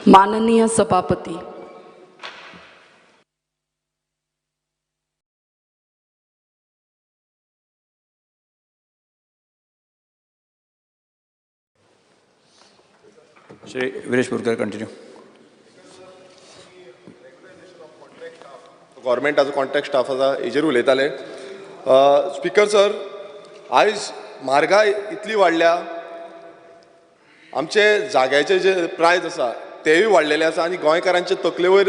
माननीय सभापती, Shri Viresh Borkar continue. गव्हर्मेंटाचो कॉन्ट्रॅक्ट स्टाफ आसा हेजेर उलयताले. स्पिकर सर, आयज म्हारगाय इतली वाडल्या, आमचे जाग्याचे जे प्रायज आसा तेवूय वाडलेले आसा आनी गोंयकारांचे तकले वयर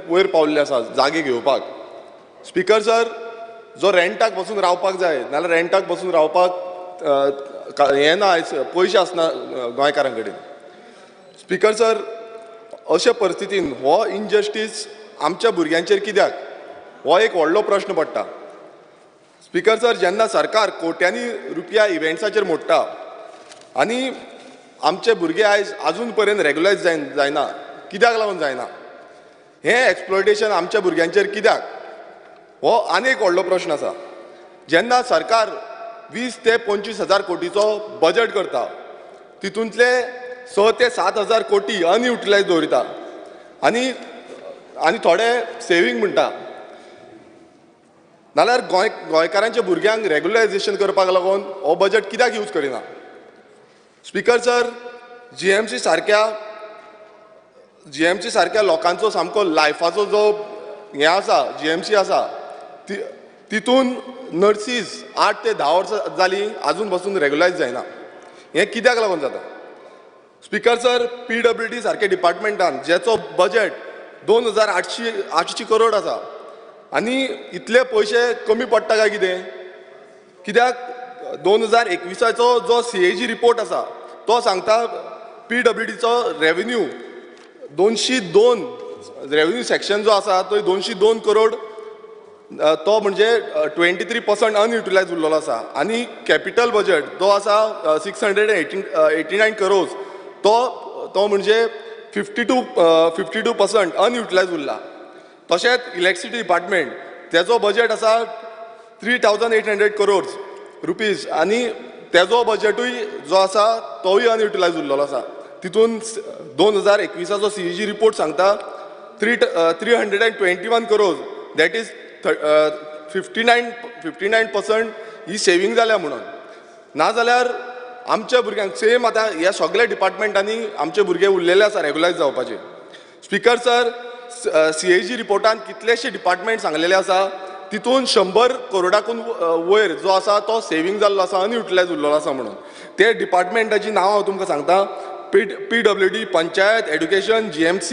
वयर पावल्ले आसा जागे घेवपाक. स्पिकर सर, जो रेंटाक बसून रावपाक जाय नाजाल्यार रेंटाक बसून रावपाक हें ना, आयज पयशे आसना गोंयकारां कडेन. स्पिकर सर, अशे परिस्थितीन हो इनजस्टीस आमच्या भुरग्यांचेर कित्याक, हो एक व्हडलो प्रश्न पडटा. स्पिकर सर, जेन्ना सरकार कोट्यांनी रुपया इव्हेंट्साचेर मोडटा आनी आमचे भुरगे आयज आजून पर्यंत रेगुलायज जायना, कित्याक लागून जायना? हें एक्सप्लॉयटेशन आमच्या भुरग्यांचेर कित्याक, हो आनी एक व्हडलो प्रश्न आसा. जेन्ना सरकार 20 ते 25 हजार कोटीचो बजट करता, तितूंतले 6 ते 7 हजार कोटी अनयुटिलायज दवरिता आनी आनी थोडे सेवींग म्हणटा, नाल्यार गोंयकारांच्या भुरग्यांक रेगुलरायजेशन करपाक लागून हो बजट कित्याक यूज करिना? स्पिकर सर, जीएमसी सारक्या लोकांचो सामको लायफाचो जो हें आसा, जीएमसी आसा, तितून नर्सीस 8 ते 10 वर्सां जालीं आजून बसून रेगुलायज जायना. हें कित्याक लागून जाता? स्पिकर सर, पीडब्ल्यूडी सारक्या डिपार्टमेंटान जेचो बजट 2880 करोड आसा आनी इतले पयशे कमी पडटा काय कितें? कित्याक 2021 जो सीएजी रिपोर्ट आसा तो सांगता पीडब्ल्यूडीचो रेवेन्यू 202 रेवेन्यू सेक्शन जो आसा तो 202 करोड, तो म्हणजे 23% अनयुटिलायज उरलेलो आसा. आनी कॅपिटल बजट जो आसा 689 करोड, तो म्हणजे 52% अनयुटिलायज उरला. तशेंच इलेक्ट्रिसिटी डिपार्टमेंट तेजो बजट आसा 3800 करोड रुपीज आनी तेजो बजटूय जो आसा तोवूय अनयुटिलायज उरलेलो आसा. तितून 2021 सीईजी रिपोर्ट सांगता 321 crore, that is 59% he saving जाल्या म्हणून. नाजाल्यार आमच्या भुरग्यांक सेम आतां ह्या सगळ्या डिपार्टमेंटांनी आमचे भुरगे उरलेले आसा रेगुलायज जावपाचे. स्पिकर सर, सीएजी रिपोर्टान कितलेशे डिपार्टमेंट सांगलेले आसा, तितून 100 करोडाकून वयर जो आसा तो सेवींग जाल्लो आसा, अनयुटिलायज उरलेलो आसा म्हणून. ते डिपार्टमेंटाची नांवां हांव तुमकां सांगता: PWD, panchayat, education, GMC,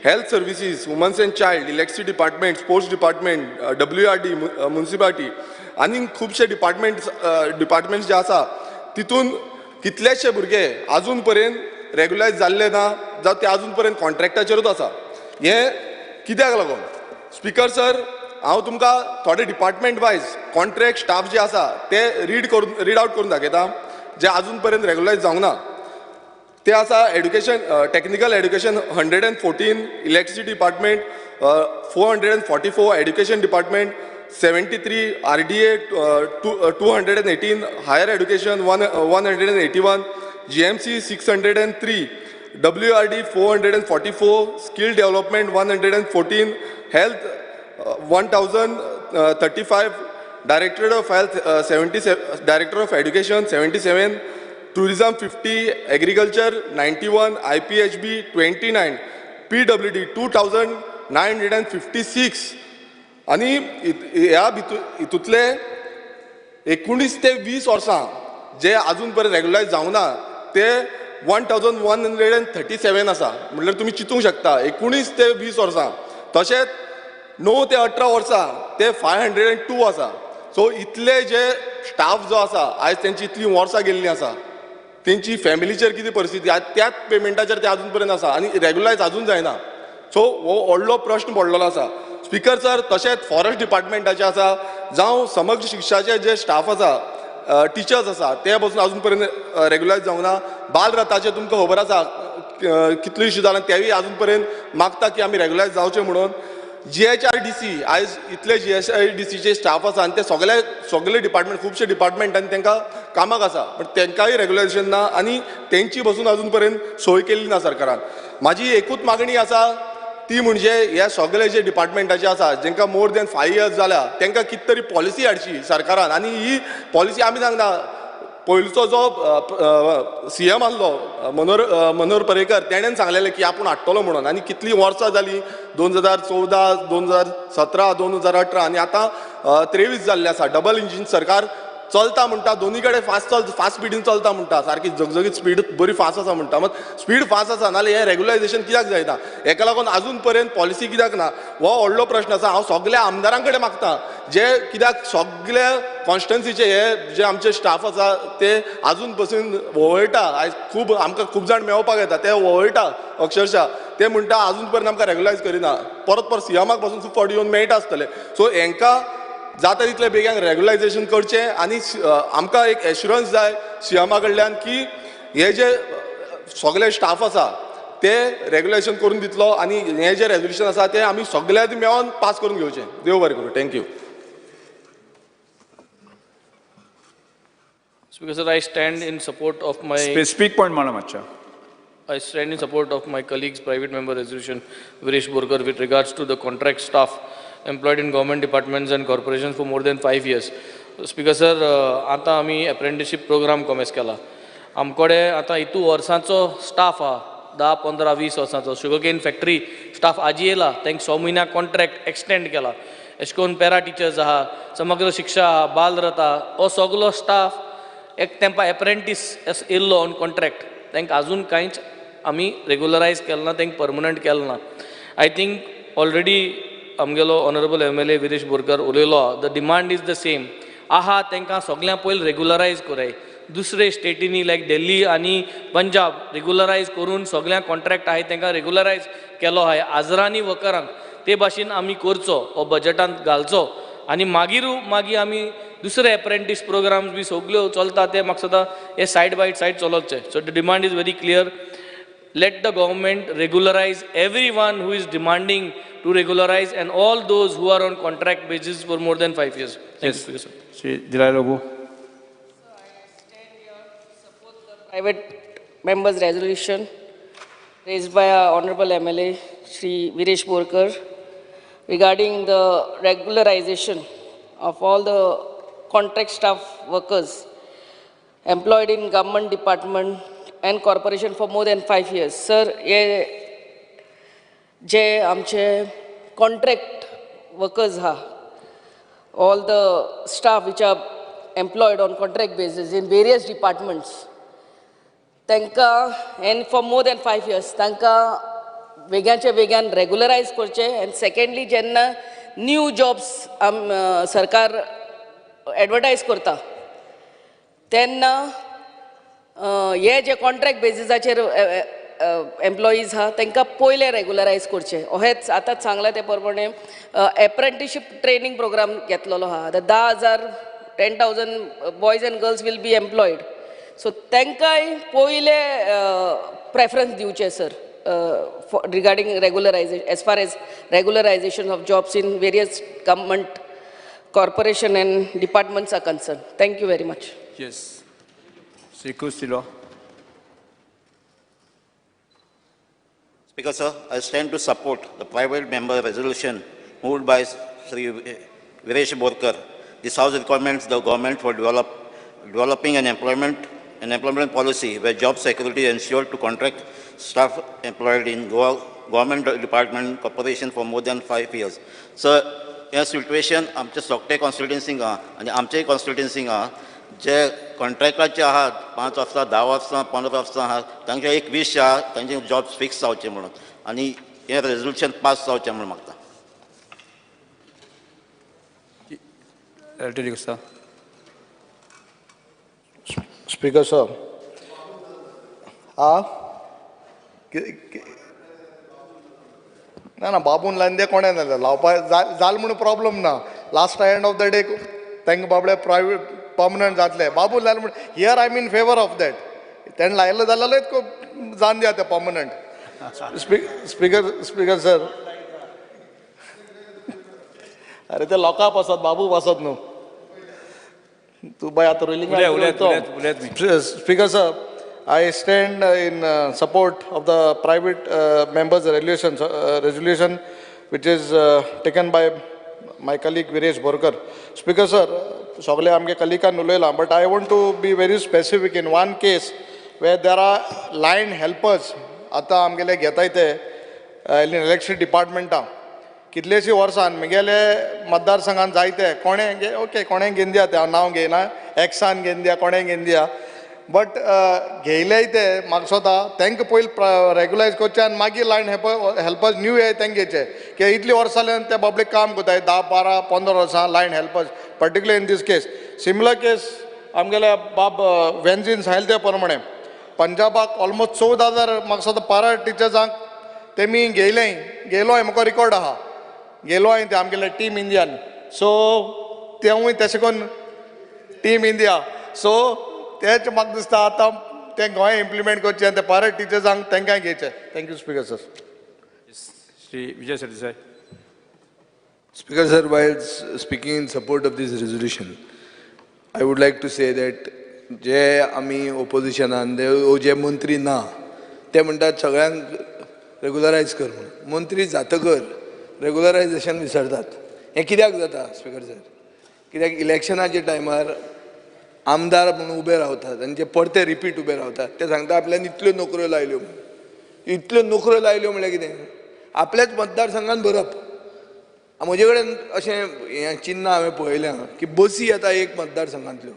health services, womens and child, electricity department, sports department, WRD, municipality आनी खुबशे डिपार्टमेंट्स जे आसा तितून कितलेशे भुरगे आजून पर्यंत रेगुलायज जाल्ले ना, जावं ते आजून पर्यंत कॉन्ट्रॅक्टाचेरूच आसा. हें कित्याक लागून? स्पिकर सर, हांव तुमकां थोडे डिपार्टमेंट वायज कॉन्ट्रॅक्ट स्टाफ जे आसा ते रीड आउट करून दाखयता जे आजून पर्यंत रेगुलायज जावंक ना. ते आसा education, technical education 114, electricity department 444, education department 73, RDA 218, higher education 181, GMC 603, WRD 444, skill development 114, health 1035, directorate of health 77, director of education 77, tourism 50, agriculture 91, IPHB 29, PWD 2956. आनी ह्या हितूंतले 19 ते 20 वर्सां जे आजून पर्यंत रेगुलायज जावंक ना ते 1137 आसा. म्हणल्यार तुमी चिंतूंक शकता 19 ते 20 वर्सां. तशेंच 9 ते 18 वर्सां ते 502 आसा. सो इतले जे स्टाफ जो आसा आयज तेंची इतलीं वर्सां गेल्लीं आसा, तेंची फॅमिलीचेर कितें परिस्थिती आसा, त्याच पेमेंटाचेर ते आजून पर्यंत आसा आनी रेगुलायज आजून जायना. सो हो व्हडलो प्रश्न पडलेलो आसा. स्पिकर सर, तशेंच फॉरेस्ट डिपार्टमेंटाचे आसा जावं समग्र शिक्षाचे जे स्टाफ आसा, टिचर्स आसा, ते बसून आजून पर्यंत रेगुलायज जावंक ना. बालरथाचे तुमकां खबर आसा कितले इश्यू जाला, तेवूय आजून पर्यंत मागता की आमी रेगुलायज जावचे म्हणून. GHRDC आयज इतले GHRDCचे स्टाफ आसा आनी ते सगळे सगळे डिपार्टमेंट खुबशे डिपार्टमेंटांनी तांकां कामाक आसा, पण तांकांय रेगुलायजेशन ना आनी तेंची बसून अजून पर्यंत सोय केल्ली ना सरकारान. म्हाजी एकूच मागणी आसा ती म्हणजे हे सगळे जे डिपार्टमेंटाचे आसा जेंकां मोर दॅन 5 इयर्स जाल्या तांकां कितें तरी पॉलिसी हाडची सरकारान. आनी ही पॉलिसी आमी सांगना, पयलींचो जो CM आसलो मनोहर पर्रीकर तेणेन सांगलेलें की आपूण हाडटलो म्हणून, आनी कितलीं वर्सां जालीं 2014, 2017, 2018 आनी आतां 23 जाल्लें आसा. डबल इंजीन सरकार चलता म्हणटा, दोनी कडेन फास्ट फास्ट स्पिडीन चलता म्हणटा, सारकी झगझगीत स्पीड बरी फास्ट आसा म्हणटा, मात स्पीड फास्ट आसा नाल्यार हें रेगुलायजेशन कित्याक जायना? हेका लागून आजून पर्यंत पॉलिसी कित्याक ना हो व्हडलो प्रश्न आसा. हांव सगल्या आमदारां कडेन मागता जे कित्याक सगल्या कॉन्स्टिट्युएन्सीचे हे जे आमचे स्टाफ आसा ते आजून पसून वळटा. आयज खूब आमकां खूब जाण मेळपाक येता ते वळटा अक्षरशा, ते म्हणटा आजून पर्यंत आमकां रेगुलायज करिना. परत परत CMाक पासून खूब फावटी येवन मेळटा आसतले. सो हेंकां जाता तितले बेगीन रेगुलायजेशन करचें आनी आमकां एक एश्युरन्स जाय CMा कडल्यान की हे जे सगळे स्टाफ आसा ते रेगुलेशन करून दितलो आनी हे जे रेजोल्युशन आसा ते आमी सगळ्यांनी मेळोन पास करून घेवचें. देव बरें करूं. Thank you. Speaker sir, I stand in support of my specific point म्हणा मातशा. I stand in support of my colleagues' private member resolution, Viresh Borkar, with regards to the contract staff employed in government departments and corporations for more than 5 years. Speaker sir, आतां आमी apprenticeship program commence केला. आमकडे आतां हितू वर्सांचो staff आहा, 10, 15, 20 वर्सांचो. Sugarcane factory staff आजी येयला, तांकां 6 म्हयन्या कॉन्ट्रॅक्ट एक्सटेंड केला. अशें करून पॅरा टिचर्स आहा, समग्र शिक्षा आहा, बालरथ आहा, हो सगलो स्टाफ एक तेंपा एप्रेंटीस येयल्लो ऑन कॉन्ट्रॅक्ट, तांकां आजून कांयच आमी रेगुलरायज केलें ना, तांकां परमनंट केलें ना. I think already आमगेलो ऑनरेबल MLA Viresh Borkar उलयलो, the demand is the same आहा, तांकां सगळ्यां पयलीं रेगुलरायज कराय. दुसरे स्टेटींनी लायक दिल्ली आनी पंजाब रेगुलरायज करून सगळ्यां कॉन्ट्रॅक्ट आहाय तांकां रेगुलरायज केलो आहाय आजरांनी वर्करांक. ते भाशेन आमी करचो, हो बजटांत घालचो आनी मागीर मागीर आमी दुसरे एप्रेंटीस प्रोग्राम्स बी सगल्यो चलता ते म्हाका दिसता हे सायड बाय सायड चलोवचे. So the demand is very clear. Let the government regularize everyone who is demanding to regularize and all those who are on contract basis for more than 5 years. Thank you, Speaker sir. Shri Delilah Lobo. So I stand here to support the private members resolution raised by our Honorable MLA Shri Viresh Borkar regarding the regularization of all the contract staff workers employed in government department and corporation for more than 5 years. Sir, हे जे आमचे contract workers हा, all the staff which are employed on contract basis in various departments, तांकां and for more than 5 years तांकां वेग्याच्या वेग्यान रेगुलरायज करचें. And secondly, जेन्ना new jobs सरकार advertise करता तेन्ना हे जे कॉन्ट्रॅक्ट बेजिसाचेर एम्प्लॉईज आहा तांकां पयलें रेगुलरायज करचें. हेंच आतांच सांगलां ते प्रमाणे एप्रेंटिशीप ट्रेनींग प्रोग्राम घेतलेलो आहा. आतां 10,000 10,000 boys and girls will be employed. So तांकांय पयलें प्रेफरन्स दिवचें sir regarding regularization, as far as regularization of jobs in various government corporation and departments are concern. Thank you very much. Yes. Shri Cruz Silva. Speaker sir, I stand to support the private member resolution moved by Shri Viresh Borkar. This House recommends the government for developing an employment policy where job security is ensured to contract staff employed in Goa government department corporation for more than 5 years. Sir, ह्या situation आमच्या सोकटे कॉन्स्टिट्युएन्सींक आहा आनी आमचेय कॉन्स्टिट्युएन्सींक आहा, जे कॉन्ट्रॅक्टाचे आहात 5 वर्सां, 10 वर्सां, 15 वर्सां आहात, तांचे एक वीश आहा तांचे जॉब फिक्स जावचें म्हणून आनी हें रेजोल्युशन पास जावचें म्हणून मागता. स्पीकर सर, आ ना ना बाबून लायन ते कोणें जालें लावपा जाल म्हणून प्रॉब्लम ना. Last end of the day तांकां बाबडे प्रायवेट पर्मनंट जातले. बाबू लायले म्हण here I am in favour of that. तेणें लायलें जाल्यार जावन दिया तें permanent. Speaker sir, अरे ते लोकां पासत बाबू पासत न्हू तूं बाय आतां rolling. Speaker sir, I stand in support of the private members resolution which is taken by my colleague Viresh Borkar. Speaker sir, सगळे आमगे कलिकान उलयलां, but I want to be very specific in one case where there are line helpers आतां आमगेले घेताय ते electricity डिपार्टमेंटां कितलेशीं वर्सां म्हगेले मतदारसंघान जायते कोणें okay कोणें घेवन दिया ते हांव नांव घेयना, एक्सान घेवन दिया, कोणें घेवन दिया, बट घेयलेय ते म्हाका दिसता तांकां पयलीं रेगुलायज करचें आनी मागीर लायन हेल्पर्स न्यू येय तांकां घेवचे. कित्याक इतलीं वर्सां जाल्यार ते बाबडे काम करताय 10, 12, 15 वर्सां line helpers, particular in this case. Similar case आमगेल्या बाब वेन्झीन सांगले ते प्रमाणे पंजाबाक ऑलमोस्ट 14,000 म्हाका दिसता पारा टिचर्सांक तेमी घेयलें, घेयलो हांवें, म्हाका रिकॉर्ड आहा, गेलो हांवें ते आमगेले टीम इंडियान. सो तेवूय तशें करून टीम इंडिया. सो तेच म्हाका दिसता आतां तें गोंय इम्प्लिमेंट करचें आनी ते पारा टिचर्सांक तांकां घेवचें. Thank you speaker sir. Shri Vijay Sardesai. Speaker sir, while speaking in support of this resolution, I would like to say that जे आमी ओपोजिशनान जे मंत्री ना ते म्हणटात सगळ्यांक रेगुलरायज कर म्हणून, मंत्री जातकर रेगुलरायजेशन विसरतात. हें कित्याक जाता स्पीकर सर? कित्याक इलेक्शनाच्या टायमार आमदार म्हणून उबे रावतात आनी जे परते रिपीट उबे रावतात ते सांगता आपल्यान इतल्यो नोकऱ्यो लायल्यो म्हणून. इतल्यो नोकऱ्यो लायल्यो म्हणल्यार कितें? आपल्याच मतदारसंघान भरप. म्हजे कडेन अशें हें चिन्ह हांवें पळयलें की बसी येता एक मतदारसंघांतल्यो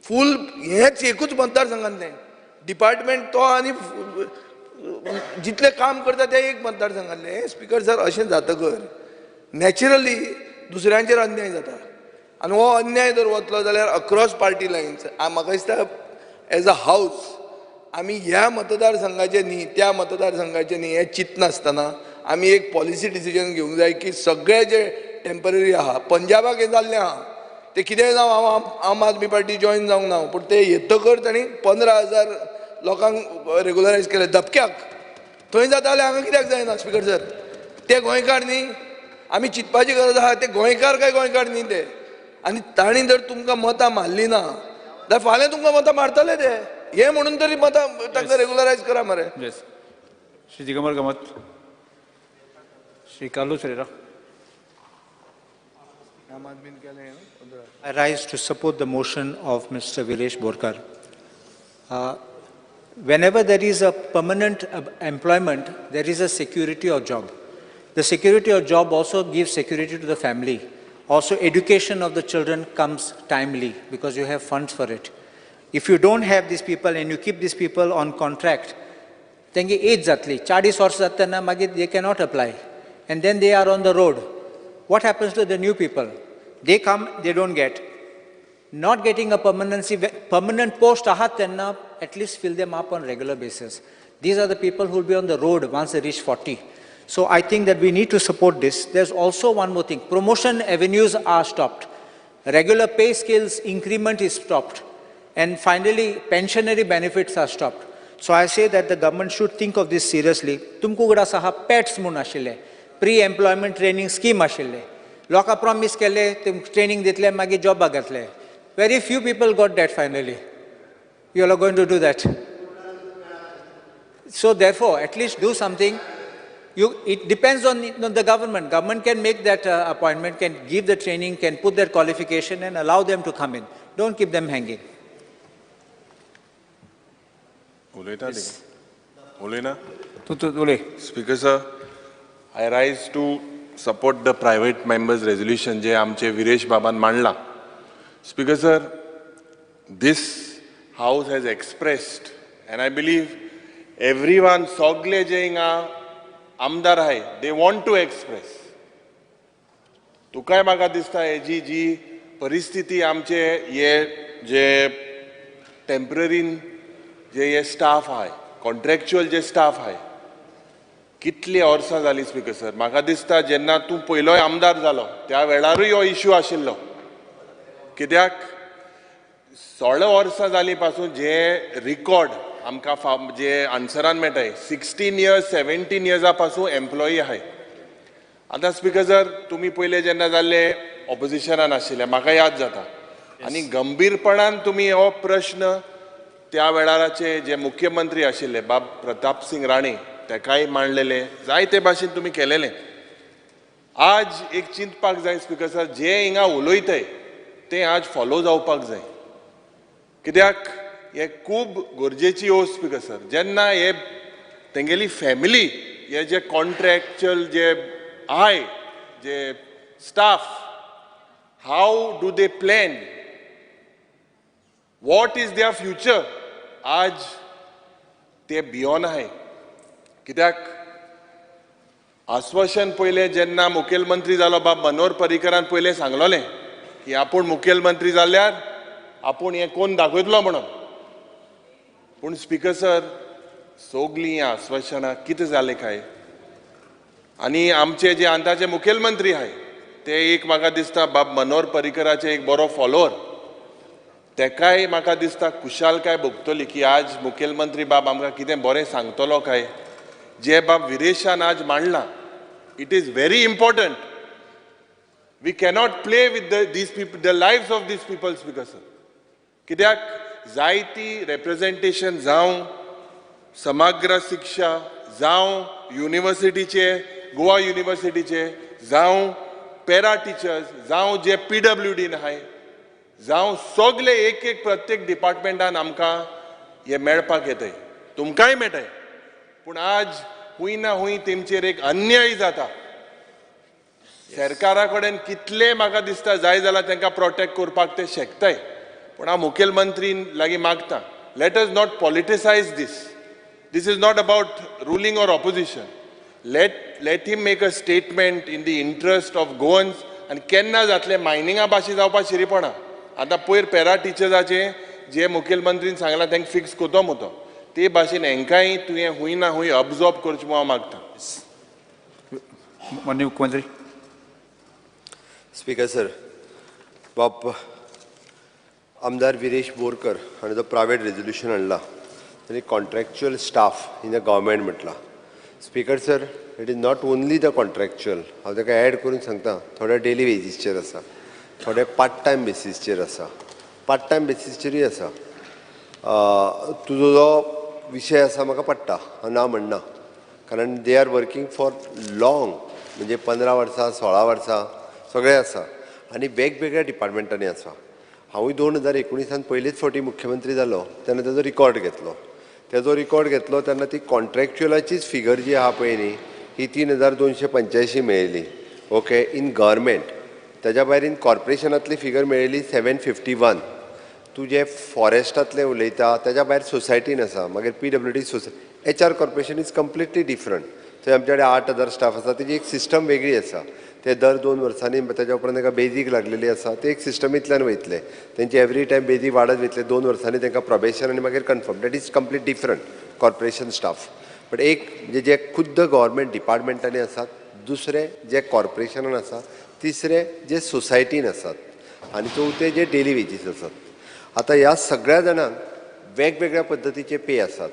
फूल, हेंच एकूच मतदारसंघांतलें डिपार्टमेंट तो आनी जितलें काम करता तें एक मतदारसंघांतलें. हें स्पीकर सर अशें जातकर नॅचरली दुसऱ्यांचेर अन्याय जाता आनी हो अन्याय जर वतलो जाल्यार अक्रॉस पार्टी लायन्स म्हाका दिसता एज अ हावस आमी ह्या मतदारसंघाचे न्ही त्या मतदारसंघाचे न्ही हें चिंतनासतना आमी एक पॉलिसी डिसिजन घेवंक जाय की सगळे जे टेम्पररी आहा, पंजाबाक हें जाल्लें आहा ते कितेंय जावं, हांव आम आदमी पार्टी जॉयन जावंक ना, पूण ते येतकर तांणी 15,000 लोकांक रेगुलरायज केले धपक्याक. थंय जाता जाल्यार हांगा कित्याक जायना स्पीकर सर? ते गोंयकार न्ही, आमी चिंतपाची गरज आहा ते गोंयकार काय गोंयकार न्ही ते. आनी तांणी जर तुमकां मतां मारलीं ना जाल्यार फाल्यां तुमकां मतां मारतले ते, हें म्हणून तरी मतां तांकां रेगुलरायज करा मरे. Shri Digambar Kamat. Shri Carlos Ferreira. I rise to support the motion of Mr. Viresh Borkar. Whenever there is a permanent employment, there is a security of job. The security of job also gives security to the family. Also, education of the children comes timely because you have funds for it. If you don't have these people and you keep these people on contract, तेंगे age जातली, 40 वर्सां जाता तेन्ना मागीर they cannot apply. And then they are on the road. What happens to the new people? They come, they don't get. Not getting a permanent post ahat tenna, at least fill them up on regular basis. These are the people who will be on the road once they reach 40. So I think that we need to support this. There's also one more thing. Promotion avenues are stopped. Regular pay scales increment is stopped. And finally, pensionary benefits are stopped. So I say that the government should think of this seriously. Tumku gada saha PETS mun ashille, pre-employment training scheme ashille. Loka promise kele, training ditle, magi job agatle. Very few people got that finally. You all are going to do that. So therefore, at least do something. It depends on the government. Government can make that appointment, can give the training, can put their qualification and allow them to come in. Don't keep them hanging. Speaker sir, I rise to support the private members resolution जे आमचे विरेश बाबान मांडला. Speaker sir, this house has expressed and I believe everyone सगळे जे हिंगा आमदार आहाय they want to express. तुकाय म्हाका दिसता हेजी जी परिस्थिती आमचे हे जे टेम्पररीन जे हे स्टाफ आहाय, कॉन्ट्रॅक्च्युअल जे स्टाफ आहाय, कितली वर्सां जाली स्पीकर सर. म्हाका दिसता जेन्ना तूं पयलोय आमदार जालो त्या वेळारूय हो इश्यू आशिल्लो. कित्याक 16 वर्सां जालीं पासून जे रिकॉर्ड आमकां जे आन्सरान मेळटाय 16 इयर्स 17 इयर्सां पासून एम्प्लॉई आहाय. आतां स्पीकर सर तुमी पयले जेन्ना जाल्ले ऑपोजिशनान आशिल्ले म्हाका याद जाता आनी गंभीरपणान तुमी हो प्रश्न त्या वेळाराचे जे मुख्यमंत्री आशिल्ले बाब प्रताप सिंग राणे तेकाय मांडलेले, जायते भाशेन तुमी केलेले. आज एक चिंतपाक जाय स्पीकर सर, जे हिंगा उलयताय ते आज फॉलो जावपाक जाय, कित्याक हे खूब गरजेची वस्त स्पीकर सर. जेन्ना हे तेंगेली फॅमिली हे जे कॉन्ट्रॅक्चुअल जे आहाय जे staff, how do they plan, what is their future, आज ते भियोन आहाय. कित्याक आश्वासन पयलें जेन्ना मुखेलमंत्री जालो बाब मनोहर पर्रीकरान पयलें सांगलोलें की आपूण मुखेलमंत्री जाल्यार आपूण हें कोण दाखयतलो म्हणून. पूण स्पीकर सर सगळीं आश्वासनां कितें जालें काय? आनी आमचे जे आतांचे मुखेलमंत्री आहाय ते एक म्हाका दिसता बाब मनोहर पर्रीकराचे एक बरो फॉलोवर, तेकाय म्हाका दिसता खुशालकाय भोगतली की आज मुखेलमंत्री बाब आमकां कितें बरें सांगतलो काय. जे बाब विरेशान आज मांडलां, it is very important. We cannot play with these people, the lives of these people speaker sir. कित्याक जायती रेप्रेजेंटेशन जावं समग्र शिक्षा जावं युनिवर्सिटीचे, गोवा युनिवर्सिटीचे जावं पॅरा टिचर्स जावं जे PWD आहाय जावं सगळे एक एक प्रत्येक डिपार्टमेंटान आमकां हे मेळपाक येताय, तुमकांय मेळटाय. पूण आज हुंय ना हुंय तेमचेर एक अन्याय जाता. सरकारा कडेन कितले म्हाका दिसता जाय जाल्यार तांकां प्रोटेक्ट करपाक ते शकताय, पूण हांव मुखेलमंत्री लागीं मागता, let us not politicise this. This is not about ruling or opposition. Let him make a statement in the interest of Goans. आनी केन्ना जातलें मायनिंगा भाशेन जावपा शिरीपणा. आतां पयर पॅरा टिचर्साचे जे मुखेलमंत्रीन सांगलां तांकां फिक्स करतो मुतो, ते भाशेन हेंकांय तुवें हुंय ना हुंय अब्जॉर्ब करचें म्हूण हांव मागता. माननीय मुख्यमंत्री. स्पीकर सर, बाब आमदार विरेश बोरकर हाणें जो प्रायवेट रेजोल्युशन हाडला ताणें contractual staff in the government म्हटलां. Speaker sir, it is not only the contractual, हांव ताका एड करून सांगता, थोडे डेली वेजीसचेर आसा, थोडे पार्ट टायम बेसीसचेर आसा, पार्ट टायम बेसीसचेरूय आसा. तुजो जो विशय आसा म्हाका पडटा, हांव ना म्हणना, कारण they are working for long, म्हणजे 15 वर्सां 16 वर्सां सगळे आसा आनी वेगवेगळ्या डिपार्टमेंटांनी आसा. हांवूय 2019 पयलीच फावटी मुख्यमंत्री जालो तेन्ना ताजो रिकॉर्ड घेतलो. तेजो रिकॉर्ड घेतलो तेन्ना ती कॉन्ट्रॅक्च्युअलाचीच फिगर जी आहा पळय न्ही, ही 3285 मेळ्ळी, ओके, इन गव्हर्मेंट. ताज्या भायर इन कॉर्पोरेशनांतली फिगर मेळ्ळी 751. तूं जे फॉरेस्टांतलें उलयता ताज्या भायर सोसायटीन आसा, मागीर PWD society, HR corporation is completely different. थंय आमचे कडेन 8000 स्टाफ आसा, तेजी एक सिस्टम वेगळी आसा. ते दर 2 वर्सांनी ताज्या उपरांत तांकां बेजीक लागलेली आसा, ते एक सिस्टमींतल्यान वयतले, तेंची एवरी टायम बेजीक वाडत वयतले. 2 वर्सांनी तांकां प्रोबेशन आनी मागीर confirm. That is complete different corporation staff. But एक म्हणजे जे खुद्द गव्हर्मेंट डिपार्टमेंटांनी आसात, दुसरे जे कॉर्पोरेशनान आसा, तिसरे जे सोसायटीन आसात, आनी चवथे जे डेली वेजीस आसात. आतां ह्या सगळ्या जाणांक वेगवेगळ्या पद्दतीचे पे आसात,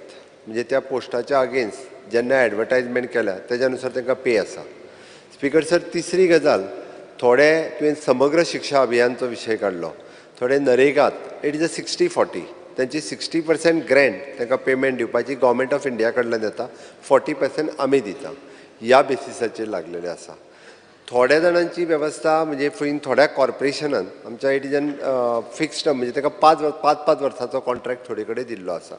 म्हणजे त्या पोस्टाच्या अगेन्स्ट जेन्ना एडवर्टायजमेंट केल्या तेज्या नुसार तांकां पे आसा. स्पीकर सर, तिसरी गजाल, थोडे तुवें समग्र शिक्षा अभियानचो विशय काडलो, थोडे नरेगात it is a 60-40, तांची 60% ग्रँट तांकां पेमेंट दिवपाची गव्हर्मेंट ऑफ इंडिया कडल्यान येता, 40% आमी दिता, ह्या बेसिसाचेर लागलेले आसा. थोड्या जाणांची वेवस्था म्हणजे फुडें थोड्या कॉर्पोरेशनान आमच्या it is an fixed term, म्हणजे ताका 5-5 वर्सांचो कॉन्ट्रॅक्ट थोडे कडेन दिल्लो आसा.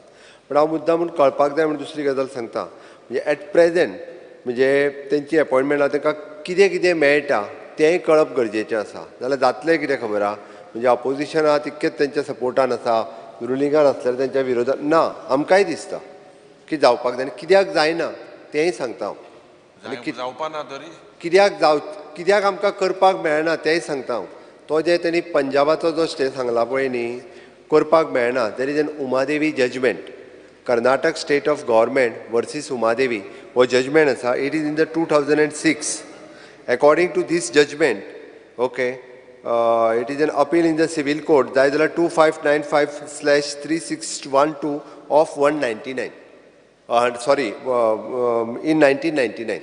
पूण हांव मुद्दा म्हूण कळपाक जाय म्हूण दुसरी गजाल सांगता, म्हणजे एट प्रेजेंट म्हणजे तेंची एपॉयंटमेंट आहा, तांकां कितें कितें मेळटा तेंय कळप गरजेचें आसा. जाल्यार जातलें कितें खबर आहा, म्हणजे ऑपोजिशन आहा तितकेंच तेंच्या सपोर्टान आसा, रुलिंगान आसल्यार तेंच्या विरोधात ना. आमकांय दिसता की जावपाक जाय, आनी कित्याक जायना तेंय सांगता हांव. आनी जावपा ना तरी कित्याक आमकां करपाक मेळना तेंय सांगता हांव. तो जे तेणी पंजाबाचो जो स्टे सांगला पळय न्ही, करपाक मेळना. There is an Umadevi judgement, Karnataka state of government versus Umadevi हो जजमेंट आसा. It is in the 2006. According to this judgement, okay, it is an appeal in the civil court जाय जाल्यार 2595/3612 of 199, sorry, in 1999.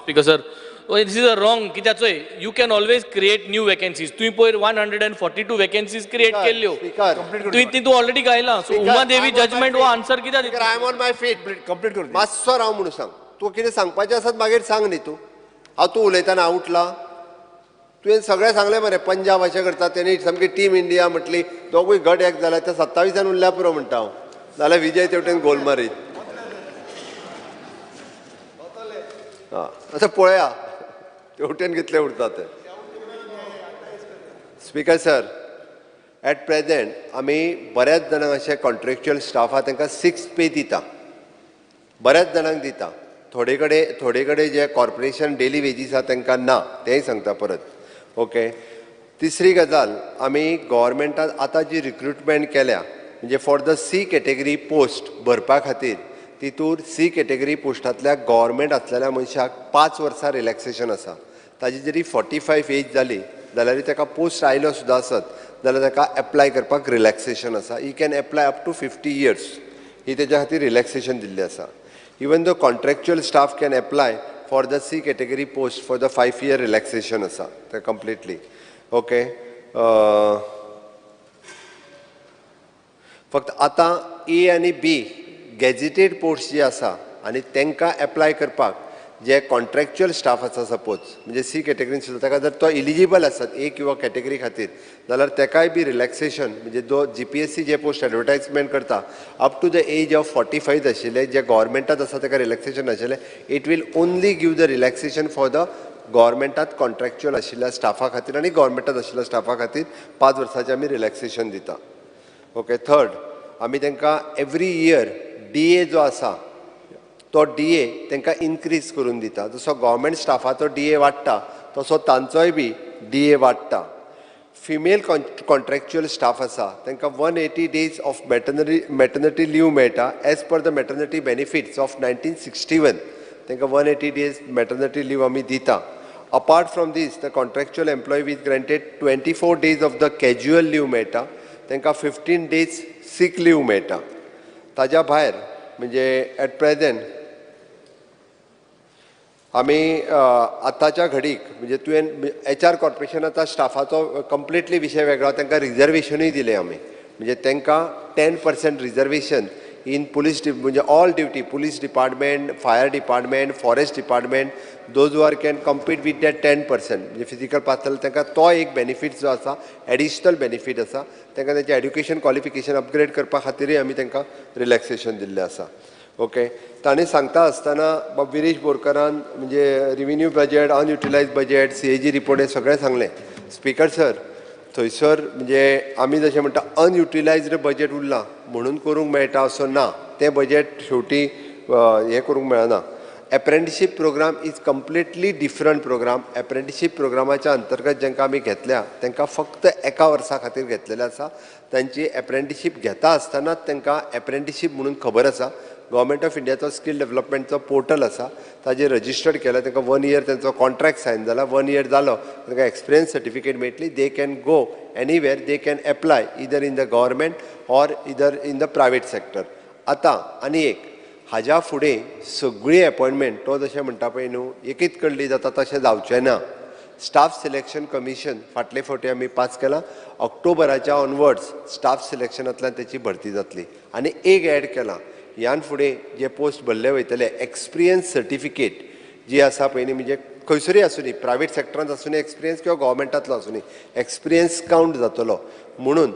Speaker sir, this is a wrong. कित्याक चोय, you can always create new vacancies. तुवें पयर 142 vacancies create केल्ल्यो, तुवें तितून already गायलां. So Uma Devi judgement हो आन्सर कित्याक दिता? I am on my feet. Complete कर. मातसो राव म्हणून सांग. तूं कितें सांगपाचें आसत मागीर सांग न्ही तूं. हांव तूं उलयतना हांव उठला. तुवें सगळें सांगलें मरे, पंजाब अशें करता, तेणी सामकी टीम इंडिया म्हटली, दोगूय गट एक जाल्या, ते 27 उरल्या पुरो म्हणटा हांव, नाल्यार विजय तेवटेन गोल मारीत. आं, आतां पळया तेवटेन कितले उरता ते. स्पीकर सर, एट प्रेजेंट आमी बऱ्याच जाणांक अशे कॉन्ट्रॅक्च्युअल स्टाफ आहा तांकां 6 पे दिता, बऱ्याच जाणांक दिता. थोडे कडेन जे कॉर्पोरेशन डेली वेजीस आहा तांकां ना, तेंय सांगता परत. ओके, तिसरी गजाल, आमी गव्हर्मेंटान आतां जी रिक्रुटमेंट केल्या म्हणजे for the C category post भरपा खातीर, तितूर सी कॅटेगरी पोस्टांतल्या गव्हर्मेंट आसलेल्या मनशाक 5 वर्सां रिलॅक्सेशन आसा. ताजी जरी 45 एज जाली जाल्यार ताका पोस्ट आयलो सुद्दां आसत जाल्यार ताका एप्लाय करपाक रिलॅक्सेशन आसा. He can apply up to 50 years, ही तेज्या खातीर रिलॅक्सेशन दिल्ली आसा. Even the contractual staff can apply for the C category post for the 5 year relaxation आसा ते कंप्लिटली. ओके, फक्त आतां ए आनी बी गॅजिटेड पोस्ट जे आसा आनी तांकां एप्लाय करपाक जे कॉन्ट्रॅक्च्युअल स्टाफ आसा सपोज म्हणजे सी कॅटेगरीन सुद्दां ताका जर तो इलिजिबल आसत ए किंवा कॅटेगरी खातीर जाल्यार ताकाय बी रिलॅक्सेशन म्हणजे जो GPSC जे पोस्ट एडवर्टायजमेंट करता up to the age of 45 आशिल्ले जे गव्हर्मेंटात आसा ताका रिलॅक्सेशन आशिल्लें, it will only give the relaxation for the गव्हर्मेंटात contractual आशिल्ल्या स्टाफा खातीर आनी गव्हर्मेंटात आशिल्ल्या स्टाफा खातीर 5 वर्सांचें आमी रिलॅक्सेशन दिता. ओके, थर्ड, आमी तांकां एवरी इयर DA जो आसा तो DA तांकां इन्क्रीज करून दिता. जसो गव्हर्मेंट स्टाफाचो DA वाडटा तसो तांचोय बी DA वाडटा. फिमेल कॉन्ट्रॅक्च्युअल स्टाफ आसा तांकां 180 days of maternity leave मेळटा as per the maternity benefits of 1961. तांकां 180 डेज मॅटर्निटी लीव आमी दिता. Apart from this the contractual employee with granted 24 days of the casual leave मेळटा, तांकां 15 डेज सीक लीव मेळटा. ताज्या भायर म्हणजे एट प्रेजेंट आमी आतांच्या घडीक म्हणजे तुवें HR कॉर्पोरेशनाचा स्टाफाचो कंप्लिटली विशय वेगळो, तांकां रिजर्वेशनूय दिलें आमी. म्हणजे तांकां 10% रिजर्वेशन इन पुलीस म्हणजे all duty, police department, fire department, forest department, those who are can compete with that 10% म्हणजे फिजिकल पास जाल्यार तांकां तो एक बेनिफीट जो आसा एडिशनल बेनिफीट आसा. तांकां तांचें एड्युकेशन क्वॉलिफिकेशन अपग्रेड करपा खातीरय आमी तांकां रिलॅक्सेशन दिल्लें आसा. ओके, तांणी सांगता आसतना बाब विरेश बोरकरान म्हणजे revenue budget, unutilise budget, CAG report हें सगळें सांगलें. स्पीकर सर, थंयसर म्हणजे आमी जशें म्हणटा अनयुटिलायज्ड बजेट उरलां म्हणून करूंक मेळटा असो ना, तें बजेट शेवटी हें करूंक मेळना. Apprenticeship programme is completely different programme. Apprenticeship प्रोग्रामाच्या अंतर्गत जांकां आमी घेतल्या तांकां फक्त 1 वर्सा खातीर घेतलेलें आसा. तांची एप्रेंटिशीप घेता आसतनाच तांकां एप्रेंटिशीप म्हणून खबर आसा. गव्हर्मेंट ऑफ इंडियाचो स्कील डेवलपमेंटचो पोर्टल आसा ताजेर रजिस्टर्ड केला, तांकां 1 इयर तांचो कॉन्ट्रॅक्ट सायन जाला, 1 इयर जालो तांकां एक्सपिरियन्स सर्टिफिकेट मेळटली. They can go anywhere, they can apply either in the government or either in the private sector. आतां आनी एक हाज्या फुडें सगळी एपॉयंटमेंट तो जशें म्हणटा पळय न्हू एकीच कडली जाता तशें जावचें ना. स्टाफ सिलेक्शन कमिशन फाटले फावटी आमी पास केलां, ऑक्टोबराच्या ऑनवर्ड्स स्टाफ सिलेक्शनांतल्यान तेची भरती जातली. आनी एक एड केलां, ह्यान फुडें जे पोस्ट भरले वयतले एक्सपिरियन्स सर्टिफिकेट जी आसा पळय न्ही म्हणजे खंयसरूय आसूं, प्रायवेट सेक्टरांत आसूं एक्सपिरियन्स किंवा गव्हर्मेंटांतलो आसूं, एक्सपिरियन्स कावंट जातलो म्हणून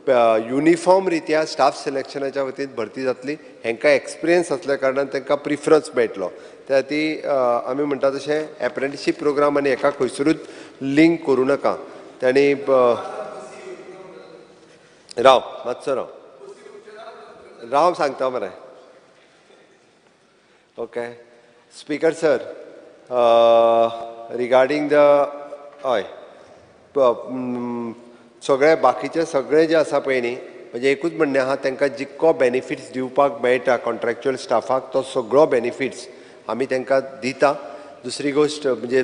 युनिफॉर्म रित्या स्टाफ सिलेक्शनाच्या वतीन भरती जातली. हांकां एक्सपिरियन्स आसल्या कारणान तांकां प्रिफरन्स मेळटलो. त्या खातीर आमी म्हणटा तशें एप्रेंटिशीप प्रोग्राम आनी हेका खंयसरूच लिंक करूं नाका. तांणी राव मातसो राव राव सांगता मरे. Okay speaker sir, regarding the हय सगळे बाकीचे सगळे जे आसा पळय न्ही म्हणजे एकूच म्हणणें आहा, तांकां जितको बेनिफिट्स दिवपाक मेळटा कॉन्ट्रॅक्च्युअल स्टाफाक तो सगळो बेनिफिट्स आमी तांकां दिता. दुसरी गोश्ट म्हणजे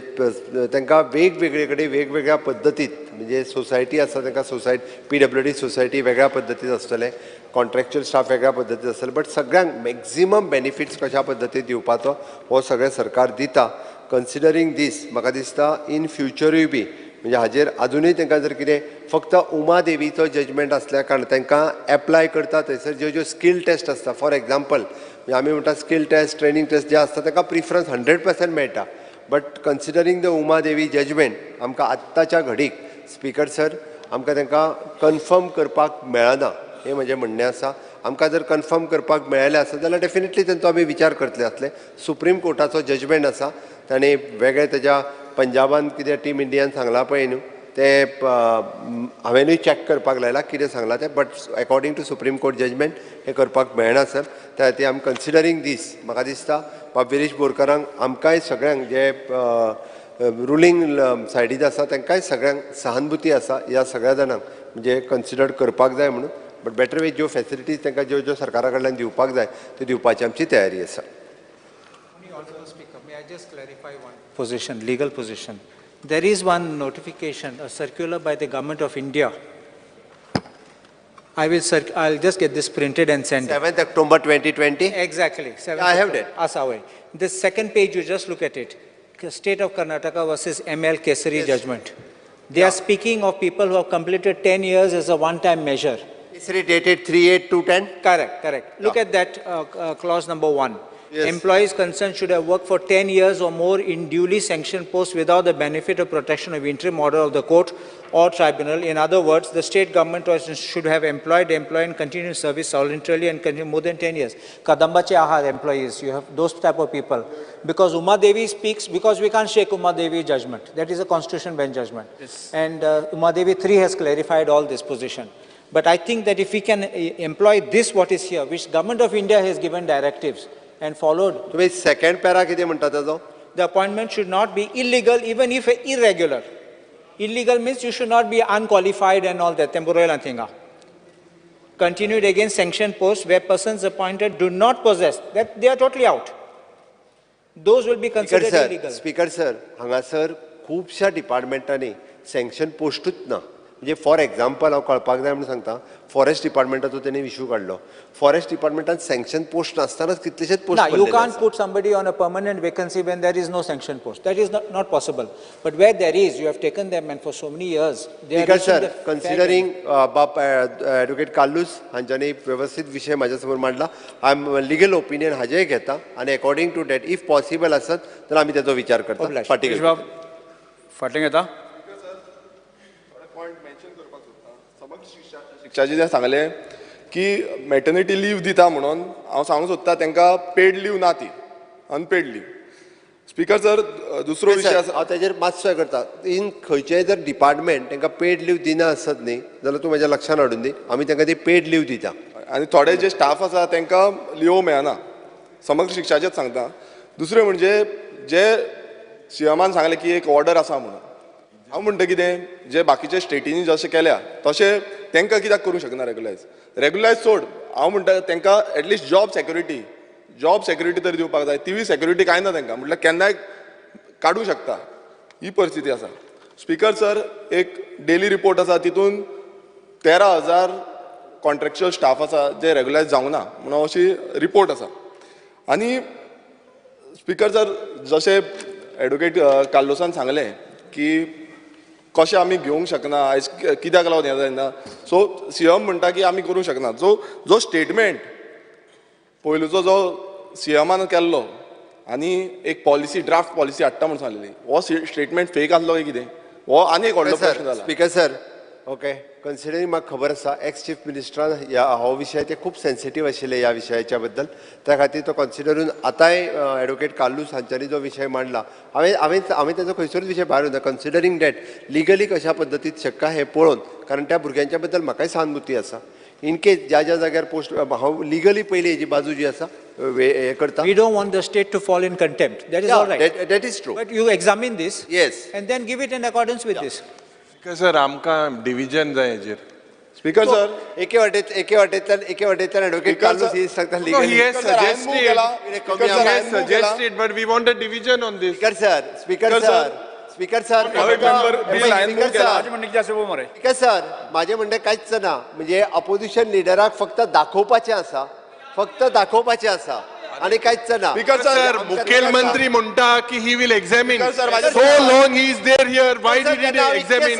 तांकां वेगवेगळे कडेन वेगवेगळ्या पद्दतीत म्हणजे सोसायटी आसा तांकां सोसायटी PWD society वेगळ्या पद्दतीत आसतले, कॉन्ट्रॅक्च्युअल स्टाफ वेगळ्या पद्दतीत आसतले, बट सगळ्यांक मॅक्झिमम बेनिफिट्स कशा पद्दतीन दिवपाचो हो सगळें सरकार दिता. कन्सिडरींग दीस म्हाका दिसता इन फ्युचरूय बी म्हणजे हाजेर आजुनूय तांकां जर कितें फक्त उमा देवीचो जजमेंट आसल्या कारण तांकां एप्लाय करता थंयसर ज्यो ज्यो स्कील टेस्ट आसता, फॉर एग्जाम्पल म्हणजे आमी म्हणटा स्कील टेस्ट, ट्रेनींग टेस्ट जे आसता तांकां प्रिफरन्स 100% मेळटा. But considering the Uma Devi judgment आमकां आत्ताच्या घडीक स्पीकर सर आमकां तांकां कन्फर्म करपाक मेळना हें म्हजें म्हणणें आसा. आमकां जर कन्फर्म करपाक मेळ्ळें आसत जाल्यार डेफिनेटली तांचो आमी विचार करतले आसले. सुप्रीम कोर्टाचो जजमेंट आसा, ताणें वेगळें तेज्या पंजाबान कितें टीम इंडियान सांगलां पळय न्हू तें हांवेंनूय चॅक करपाक लायलां कितें सांगलां तें, but according to Supreme Court judgment हें करपाक मेळना सर. त्या खातीर आमी कन्सिडरींग दीस म्हाका दिसता बाब विरेश बोरकारांक आमकांय सगळ्यांक जे रुलींग सायडीन आसा तांकांय सगळ्यांक सहानुभूती आसा ह्या सगळ्या जाणांक म्हणजे कन्सिडर करपाक जाय म्हणून. बट बेटर वे ज्यो फॅसिलिटीज तांकां ज्यो ज्यो सरकारा कडल्यान दिवपाक जाय त्यो दिवपाची आमची तयारी आसा. May I just clarify one position, legal position? There is one notification, a circular by the Government of India. I'll just get this printed and send it. 7th October 2020? Exactly. 7th I have that. Asaway. The second page, you just look at it. State of Karnataka versus ML Kesari yes. Judgment. They are speaking of people who have completed 10 years as a one-time measure. Kesari dated 3/8/2010? Correct, correct. Look at that clause number 1. Yes. Employees concerned should have worked for 10 years or more in duly sanctioned posts without the benefit or protection of interim order of the court or tribunal. In other words, the state government should have employed the employee in continuous service voluntarily and continue more than 10 years. Kadambache Ahar employees, you have those type of people. Because Uma Devi speaks, because we can't shake Uma Devi judgment. That is a constitution bench judgment. Yes. And Uma Devi 3 has clarified all this position. But I think that if we can employ this what is here, which Government of India has given directives, and followed. तुम्ही second para कितें म्हणटा ताजो? The appointment should not be illegal even if irregular. Illegal means you should not be unqualified and all that. Temporary thinga. Continued against sanctioned posts where persons appointed do not possess, that they are totally out. Those will be considered illegal. Speaker sir, हांगासर खुबश्या डिपार्टमेंटांनी sanction पोस्टूच ना. म्हणजे for example हांव कळपाक जाय म्हणून सांगता, forest डिपार्टमेंटाचो तेणी इशू काडलो. फॉरेस्ट डिपार्टमेंटान सँक्शन पोस्ट नासतनाच कितलेशेच post. You can't put somebody on a permanent vacancy when there is no sanction post. That is not possible. But where there is, you have taken them and for so many years. Speaker sir, considering बाब advocate Carlos हांच्यांनी वेवस्थीत विशय म्हाज्या समोर मांडला, I am legal opinion हाजेय घेता आनी according to that if possible आसत तर आमी तेजो विचार करता. फाटीं फाटीं घेता. शिक्षाचे जें सांगलें की मॅटर्निटी लीव दिता म्हणून हांव सांगूंक सोदता तांकां पेड लीव ना, ती अनपेड लीव. स्पीकर सर, दुसरो विशय आसा हांव तेजेर मातसो हें करता. इन खंयचेय जर डिपार्टमेंट तांकां पेड लीव दिना आसत न्ही जाल्यार तूं म्हज्या लक्षान हाडून दी, आमी तांकां ती पेड लीव दिता. आनी थोडे जे स्टाफ आसा तांकां लिवो मेळना, समग्र शिक्षाचेच सांगता. दुसरें म्हणजे जे सीएमान सांगलें की एक ऑर्डर आसा म्हणून, हांव म्हणटा कितें जे बाकीचे स्टेटींनी जशें केल्या तशें तांकां कित्याक करूंक शकना रेगुलायज? रेगुलायज सोड, हांव म्हणटा तांकां at least job security, job security तरी दिवपाक जाय. तिवूय सेक्युरिटी कांय ना तांकां, म्हटल्यार केन्नाय काडूंक शकता, ही परिस्थिती आसा. स्पीकर सर, एक डेली रिपोर्ट आसा तितून 13,000 कॉन्ट्रॅक्च्युअल स्टाफ आसा जे रेगुलायज जावंक ना म्हणून अशी रिपोर्ट आसा. आनी स्पीकर सर, जशें एडवोकेट कार्लूसान सांगलें की कशें आमी घेवंक शकना आयज, कित्याक लागून हें जायना. सो सीएम म्हणटा की आमी करूंक शकना. जो जो स्टेटमेंट पयलूचो जो सीएमान केल्लो आनी एक पॉलिसी, ड्राफ्ट पॉलिसी हाडटा म्हूण सांगलेली, हो स्टेटमेंट फेक आसलो काय कितें, हो आनी एक व्हडलो प्रश्न जाला. स्पीकर सर, ओके, कन्सिडरींग म्हाका खबर आसा एक्स चीफ मिनिस्टरान ह्या हो विशय ते खूब सेन्सिटीव आशिल्ले ह्या विशयाच्या बद्दल, त्या खातीर तो कन्सिडरून आतांय एडवोकेट कार्लूस हांच्यांनी जो विशय मांडला, हांवें हांवें हांवें ताजो खंयसरूच विशय भायर वयना. कन्सिडरींग that legally कशा पद्दतीन शक्य हें पळोवन, कारण त्या भुरग्यांच्या बद्दल म्हाकाय सहानुभूती आसा. इन केस ज्या ज्या जाग्यार पोस्ट, हांव लिगली पयली हेजी बाजू जी आसा हे करता. We don't want the state to fall in contempt. That is all right. That is true. But you examine this. Yes. And then give it in accordance with this. Speaker sir, आमकां division जाय हेजेर. Speaker sir, एके वाटेंतल्यान advocate Carlos ही सांगता legally. He has suggested, but we want a division on this. Speaker sir, speaker sir, speaker sir, speaker sir, म्हाजें म्हणणें कांयच ना, म्हणजे अपोजिशन लिडराक फक्त दाखोवपाचें आसा, फक्त दाखोवपाचें आसा. आनी कांयच ना. सर, मुखेलमंत्री म्हणटा की he will examine. So long he is there here, why did he examine?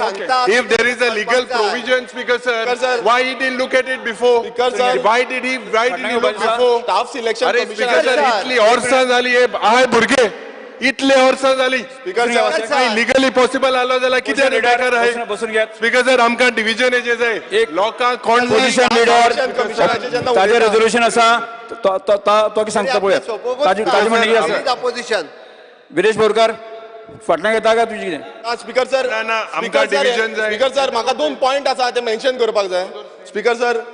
If there is a legal provision, speaker sir, why he didn't look at it before? Why did he look before? Staff selection अरे speaker sir, इतली वर्सां जाली हे आहे भुरगे, इतले वर्सां जाली लिगली पॉसिबल आलो जाल्यार कितें बेकार आहे? स्पीकर सर, आमकां डिविजन हेजे जाय, लोकांक कोण पोझिशन लिडर ताजें रेजोल्युशन आसा तो कितें सांगता पळोवया. ताजें म्हणणें कितें आसा? विरेश बोरकार फाटल्यान घेता काय तुजी कितें? स्पीकर सर, आमकां डिविजन जाय. स्पीकर सर, म्हाका 2 पॉयंट आसा ते मेन्शन करपाक जाय. स्पीकर सर,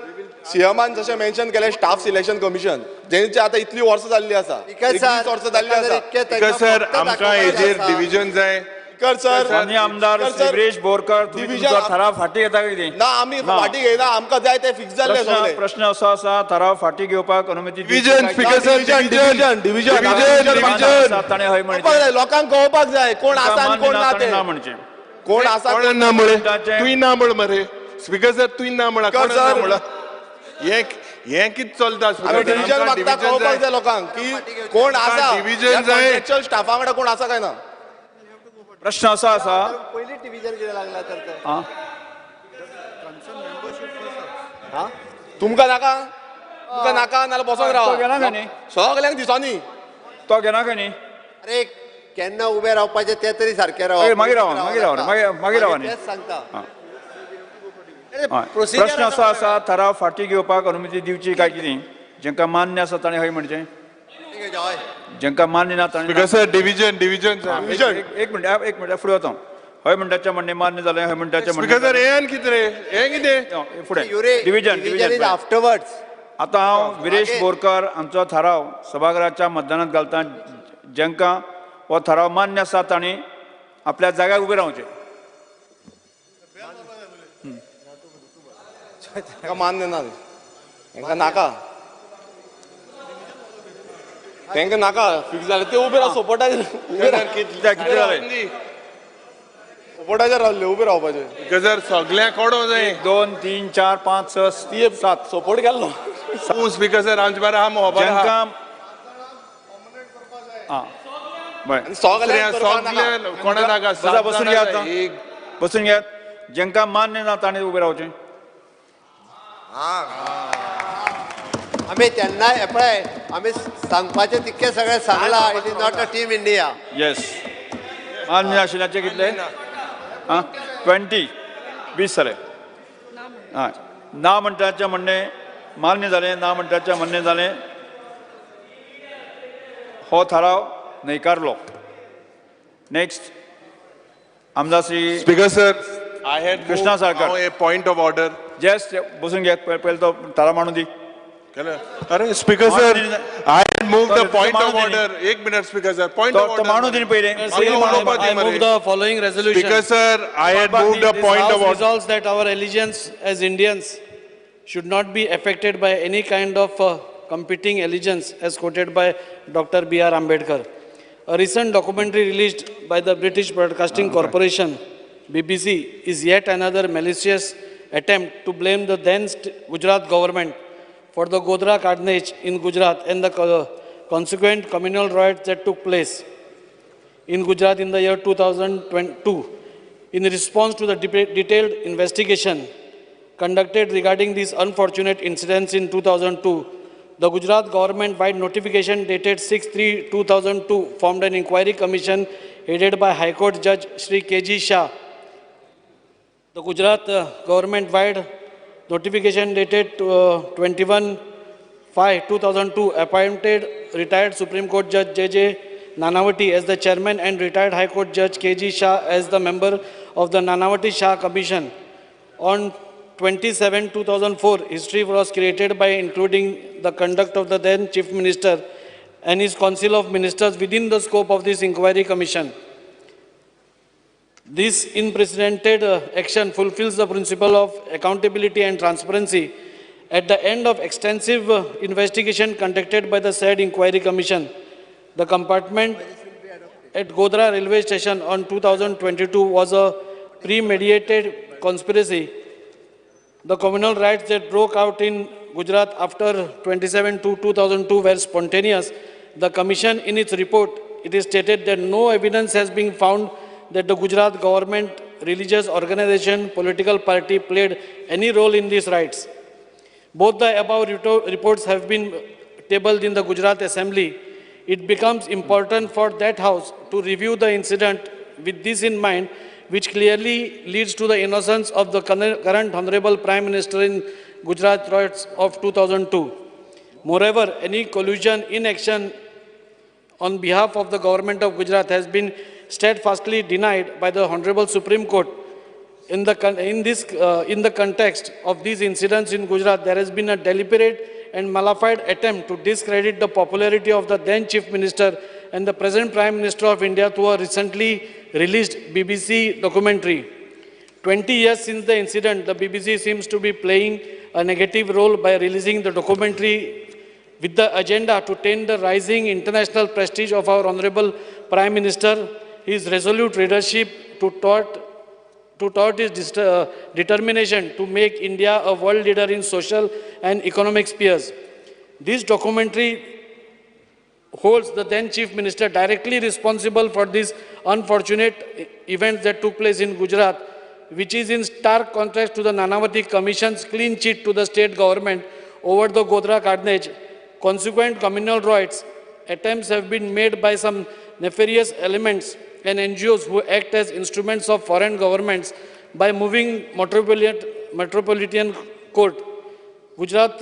सीएमान जशें मेन्शन केलें स्टाफ सिलेक्शन कमिशन जेंचे आतां इतली वर्सां जाल्ली आसा, 21 वर्सां जाल्ली आसा. स्पीकर सर, आमकां हेजेर डिविजन जाय. स्पीकर सर, माननीय आमदार विरेश बोरकर, तुमचो थाराव फाटीं घेता काय कितें? ना, आमी फाटीं घेयना, आमकां जाय ते फिक्स जाल्ले सगळे. प्रश्न असो आसा, थाराव फाटीं घेवपाक अनुमती division. Speaker sir, division division division ताणें हय म्हणचें, लोकांक कळोवपाक जाय कोण आसा आनी कोण ना ते. कोण आसा कोण ना म्हळे तुवें ना म्हळ मरे. स्पीकर सर, तुवें ना म्हळा, कोण ना म्हळा? हें कितें चलता? डिविजन मागता, कळोवपाक जाय लोकांक की कोण आसा डिविजन जाय, स्टाफा वांगडा कोण आसा काय ना. प्रश्न असो आसा, पयलीं डिविजन कितें लागला तर तुमकां नाका, तुमकां नाका नाल्यार बसोन रावा. सगल्यांक दिसोनी तो घेना काय न्ही? अरे केन्ना उबें रावपाचें तें तरी सारकें रावा. मागीर रावा, मागीर रावा, मागीर रावा. तेंच सांगता. प्रश्न असो आसा, थाराव फाटीं घेवपाक अनुमती दिवची काय कितें? जेंकां मान्य आसा ताणें हय म्हणचें, जेंकां मान्य ना ताणें. स्पीकर सर, डिविजन डिविजन एक मिनट, एक मिनट, फुडें वता. हय म्हणटाचें म्हणणें मान्य जालें, हय म्हणटाचें म्हणणें. स्पीकर सर, हें कितें रे, हें कितें? फुडें डिविजन डिविजन आफ्टरवर्ड्स. आतां हांव विरेश बोरकर हांचो थाराव सभाघराच्या मतदानांत घालता. जेंकां हो थाराव मान्य आसा तांणी आपल्या जाग्यार उबें रावचें. मान्य ना तांकां, नाका तांकां, नाका फिक्स जालें ते उबे राव. सपोर्टाचेर कितले जाले? सपोर्टाचेर रावले उबे रावपाचे. स्पीकर सगळ्यांक कोडो जाय. 1 2 3 4 5 6 7 सपोर्ट केल्लो. स्पीकर सर, आमचे बारा आहा. जेंकां कोणा नाका, बसून घेयात, बसून घेयात. जेंकां मान्य ना तांणी उबे रावचें. आमी तेन्ना पळय, आमी सांगपाचें तितकें सगळें सांगलां. It is not a team India. Yes, मान्य आशिल्ल्याचे कितले? आं, 20 20 जाले. हय, ना म्हणटाचें म्हणणें मान्य जालें, ना म्हणटाचें म्हणणें जालें. हो थाराव न्हयकारलो. नेक्स्ट आमदार Shri. Speaker sir, I had Krishna Salkar. A point of order. Just बसून घेत, पयलीं तो थाराव मांडून दी. अरे speaker sir, I move the point of order. एक minute speaker sir, point of order मांडून दी पयलीं. I move the following resolution. Speaker sir, I had moved the point of order. Resolves that our allegiance as Indians should not be affected by any kind of competing allegiance as quoted by Dr. B.R. Ambedkar. A recent documentary released by the British Broadcasting Corporation, BBC, is yet another malicious attempt to blame the then Gujarat government for the Godhra carnage in Gujarat and the consequent communal riots that took place in Gujarat in the year 2002. In response to the detailed investigation conducted regarding these unfortunate incidents in 2002, the Gujarat government, by notification dated 6/3/2002, formed an inquiry commission headed by High Court Judge Shri K.G. Shah. The Gujarat government-wide notification dated 21/5/2002 appointed retired Supreme Court Judge J.J. Nanavati as the chairman and retired High Court Judge K.G. Shah as the member of the Nanavati Shah Commission. On 27/2004, history was created by including the conduct of the then Chief Minister and his Council of Ministers within the scope of this inquiry commission. This unprecedented action fulfills the principle of accountability and transparency. At the end of extensive investigation conducted by the said inquiry commission, the compartment at Godhra railway station on 2022 was a premeditated conspiracy. The communal riots that broke out in Gujarat after 27/2/2002 were spontaneous. The Commission, in its report, it is stated that no evidence has been found that the Gujarat government, religious organization, political party played any role in these riots. Both the above reports have been tabled in the Gujarat Assembly. It becomes important for that house to review the incident with this in mind, which clearly leads to the innocence of the current Honorable Prime Minister in Gujarat riots of 2002. Moreover, any collusion, inaction on behalf of the government of Gujarat has been steadfastly denied by the Honorable Supreme Court. In the context of these incidents in Gujarat, there has been a deliberate and malafide attempt to discredit the popularity of the then Chief Minister and the present Prime Minister of India through a recently released BBC documentary. 20 years since the incident, the BBC seems to be playing a negative role by releasing the documentary with the agenda to taint the rising international prestige of our Honorable Prime Minister, his resolute leadership to taught his determination to make India a world leader in social and economic spheres. This documentary holds the then Chief Minister directly responsible for these unfortunate events that took place in Gujarat, which is in stark contrast to the Nanavati Commission's clean chit to the state government over the Godhra carnage. Consequent communal riots, attempts have been made by some nefarious elements and NGOs who act as instruments of foreign governments by moving Metropolitan Court, Gujarat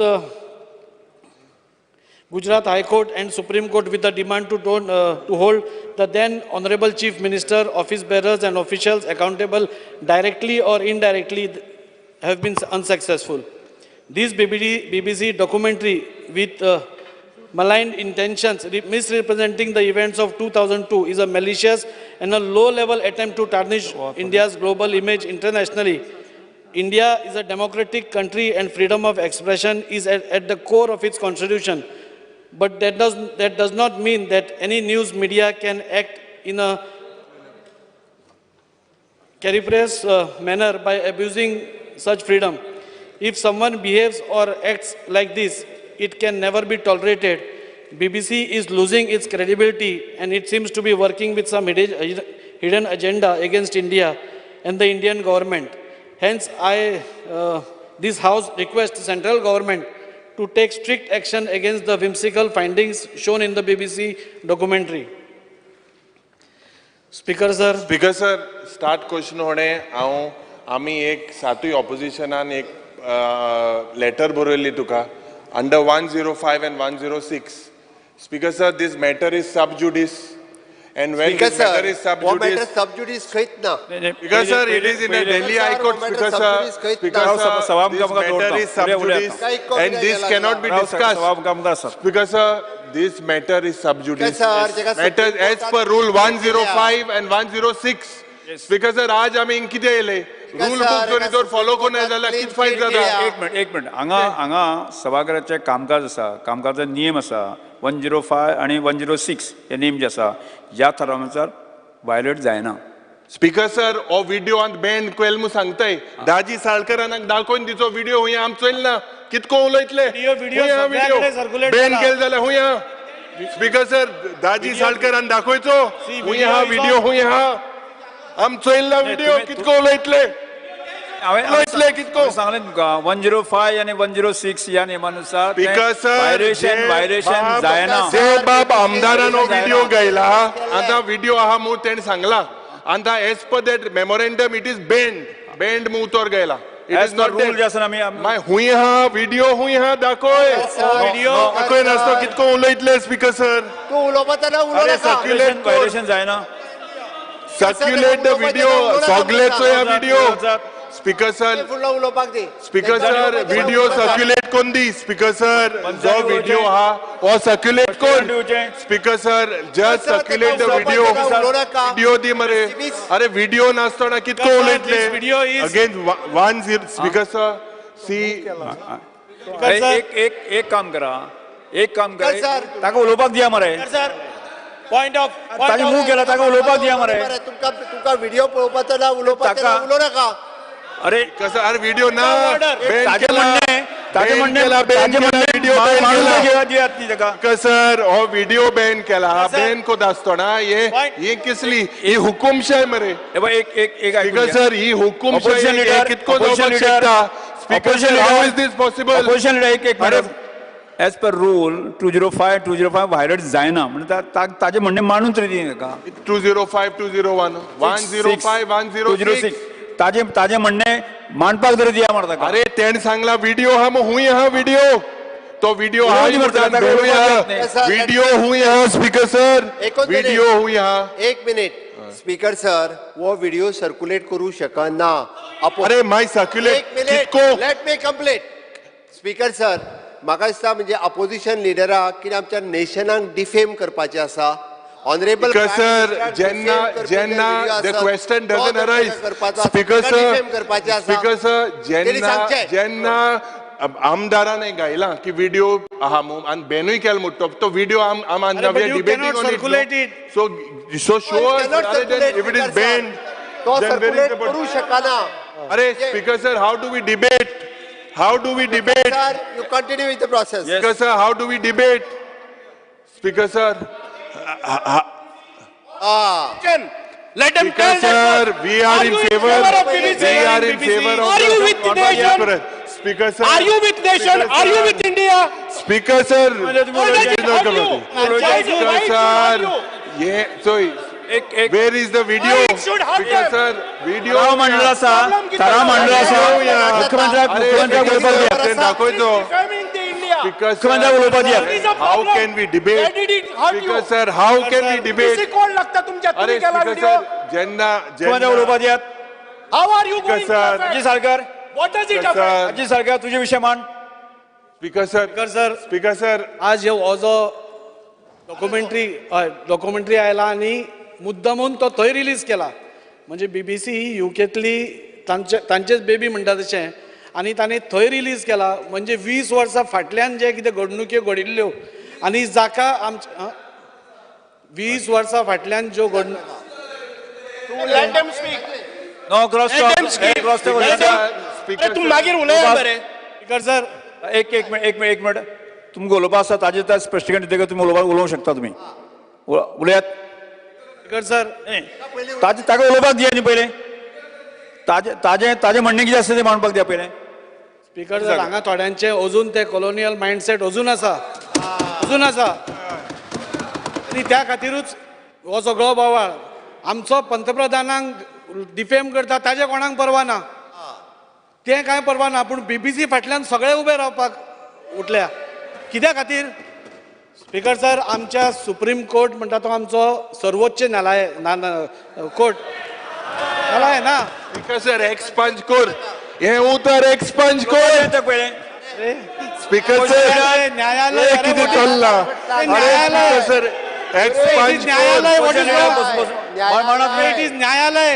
High Court and Supreme Court with the demand to hold the then Honorable Chief Minister, office bearers and officials accountable directly or indirectly have been unsuccessful. This BBC documentary with malign intentions misrepresenting the events of 2002 is a malicious and a low-level attempt to tarnish India's global image internationally. India is a democratic country and freedom of expression is at the core of its constitution. But that does not mean that any news media can act in a capricious manner by abusing such freedom. If someone behaves or acts like this, it can never be tolerated. BBC is losing its credibility and it seems to be working with some hidden agenda against India and the Indian government. Hence, this House requests central government to take strict action against the whimsical findings shown in the BBC documentary. Speaker sir. Speaker sir, start question hone हांव आमी एक सातूय ऑपोजिशनान एक letter बरयल्ली तुका under 105 and 106. Speaker sir, this matter is sub judice. And when Speaker this matter is sub judice, sub judice खंयच ना. Speaker sir, it is in a Delhi High Court. Speaker sir, Speaker sir, this matter is sub judice and this cannot be discussed. Speaker sir, this matter is sub judice. Matter as per rule 105 and 106. Speaker sir, आज आमी कितें येयले rule book जरी तर follow कोन्ना जाल्यार कितें फायदो जाता? एक मिनट हांगा हांगा सभाघराचें कामकाज आसा, कामकाजाचे नियम आसा 105 आणि 106 हे नेम जे आसा ह्या थारावानुसार वायलेट जायना. स्पीकर सर, हो व्हिडिओ आनी बॅन केल म्हूण सांगताय. दाजी साळकरांक दाखोवन दिचो व्हिडिओ हुंय आम चोयल ना कितको उलयतले बॅन केल जाल्यार हुंय. स्पीकर सर, दाजी साळकरान दाखोवचो हुंय हा व्हिडिओ हुंय हा आम चोयल ना व्हिडिओ कितको उलयतले उलयतले कितको सांगलें तुमकां 105 आनी 106 ह्या नियमानुसार व्हायलेशन जायना. जे बाब आमदारान हो व्हिडिओ गायला आतां व्हिडिओ आहा म्हूण तेणें सांगला. आतां as per that memorandum it is banned banned म्हूण उतर गायला. It is not rule जे आसा आमी मागीर हुंय हा व्हिडिओ हुंय हा दाखय दाखय नासतो कितको उलयतले. स्पीकर सर, तूं उलोवपाचो ना उलोवं नाका. व्हायलेशन जायना. सर्क्युलेट the video सगळे चोया video. Speaker sir, speaker sir, video circulate कोण दी. स्पीकर सर, जो व्हिडिओ हा हो सर्क्युलेट कोण. Speaker sir, just circulate the video. Video दी मरे. अरे व्हिडिओ नासतना कितको उलयतले अगेन 10. स्पीकर सर, सी एक एक एक काम करा, एक काम करा, ताका उलोवपाक दिया मरे. पॉइंट ऑफ ताणी मूव केला ताका उलोवपाक दिया मरे. तुमकां तुमकां व्हिडिओ पळोवपाचो ना उलोवपाचो ना उलोवं नाका. अरे कसं अरे व्हिडिओ ना सर हो व्हिडिओ बॅन केला बॅन कोत आसतना हे कसली ही हुकुमशाय मरे. स्पीकर सर ही हुकुमशाय कितको जावपाक शकता. Speaker sir how is this possible. Opposition leader एक एक as per rule 205 205 violate जायना म्हणजे ताजे म्हणणे मानून तरी दी ताका. 205 201 105 106 ताजे ताजे म्हणणे मांडपाक तरी दिया मरता. अरे तेण सांगला व्हिडिओ हा मग हुई हा व्हिडिओ तो व्हिडिओ हा व्हिडिओ हुई हा. स्पीकर सर व्हिडिओ हुई हा. एक मिनिट स्पीकर सर वो व्हिडिओ सर्क्युलेट करू शकना. अरे my circulate एक minute let me complete. Speaker sir म्हाका दिसता म्हणजे अपोजिशन लिडराक कितें आमच्या नेशनाक डिफेम करपाचें आसा. Honorable Speaker sir, Jenna, Jenna, the question doesn't arise. Speaker sir, Speaker sir, Jenna, Jenna, आमदाराने गायला की व्हिडिओ आहा आनी बॅनूय केला म्हणटा तो व्हिडिओ आम debating on it. So so show if it is banned तो सर्क्युलेट करू शकना. अरे speaker sir how do we debate. How do we debate. Sir you continue with the process. Speaker sir how do we debate. Speaker sir Let them tell sir, we are in favor. We are in favor of. Are you with the nation? Speaker sir, are you with nation? Are you with India? Speaker sir, Speaker sir, yeah. So, where is the video? Speaker sir, video. ठराव मांडला असा, ठराव मांडला असा. मुख्यमंत्र्याक उलोवपाक दिया. दाखयतो. How can we debate? Speaker sir, how can we debate? कोण लागता तुमच्या? अरे Speaker sir, जेन्ना मुख्यमंत्र्याक उलोवपाक दियात. How are you going? Ajit Salkar, what does it affect? Ajit Salkar तुझे विषय मांड. Speaker sir, sir, Speaker sir, आज हो जो डॉक्युमेंटरी डॉक्युमेंटरी आयला आनी मुद्दामून तो थंय रिलीज केला. म्हणजे BBC ही युकेंतली तांचेच बेबी म्हणटा तशें आनी ताणें थंय रिलीज केला. म्हणजे 20 वर्सां फाटल्यान जे कितें घडणुक्यो घडिल्ल्यो आनी जाका आमच्या 20 वर्सां फाटल्यान ज्यो घडणुको. तूं मागीर उलया मरे. स्पीकर सर एक एक मिनिट एक मिनिट एक मिनिट तुमकां उलोवपा आसा ताजेर त्या स्पश्टीकरण दितकच तुमी उलोवंक शकता. तुमी उलयात. स्पीकर सर ताजे ताका उलोवपाक दिया न्ही पयलें. ताजे ताजे ताजें म्हणणें कितें आसा तें मांडपाक दिया पयलें. स्पीकर सर हांगा थोड्यांचे अजून ते कॉलोनियल मायंडसेट अजून आसा, अजून आसा आनी त्या खातीरूच हो सगळो बोवाळ. आमचो पंतप्रधानांक डिफेम करता ताजे कोणाक परवा ना, तें कांय परवा ना, पूण BBC फाटल्यान सगळे उबे रावपाक उठल्या कित्या खातीर? स्पीकर सर आमच्या सुप्रीम कोर्ट म्हणटा तो आमचो सर्वोच्च न्यायालय कोर्ट न्यायालय ना. स्पीकर सर एक्सपंज कर हे उतर एक्सपंज कर. स्पीकर सर न्यायालय कितें चल्लां? न्यायालय सर एक्सपंज न्यायालय it is न्यायालय.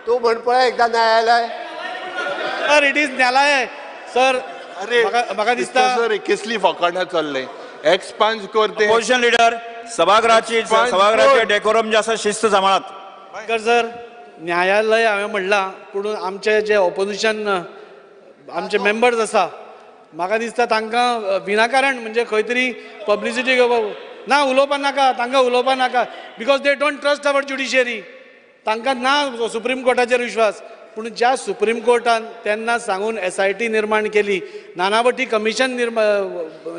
तूं म्हण पळय एकदां न्यायालय. सर it is न्यायालय सर. अरे म्हाका दिसता सर कसली फकाणां चल्लें. एक्सपंज कर ते अपोजिशन लिडर सभागृहाची सभागृहाचे डेकोरम जे आसा शिस्त सांबाळात. स्पीकर सर न्यायालय हांवें म्हणलां पूण आमचे जे ऑपोजिशन आमचे मेंबर्स आसा म्हाका दिसता तांकां विनाकारण म्हणजे खंय तरी पब्लिसिटी घेवपाक ना उलोवपा नाका, तांकां उलोवपा नाका because they don't trust our judiciary. तांकां ना सुप्रीम कोर्टाचेर विश्वास. पूण ज्या सुप्रीम कोर्टान तेन्ना सांगून SIT निर्माण केली, नानावटी कमिशन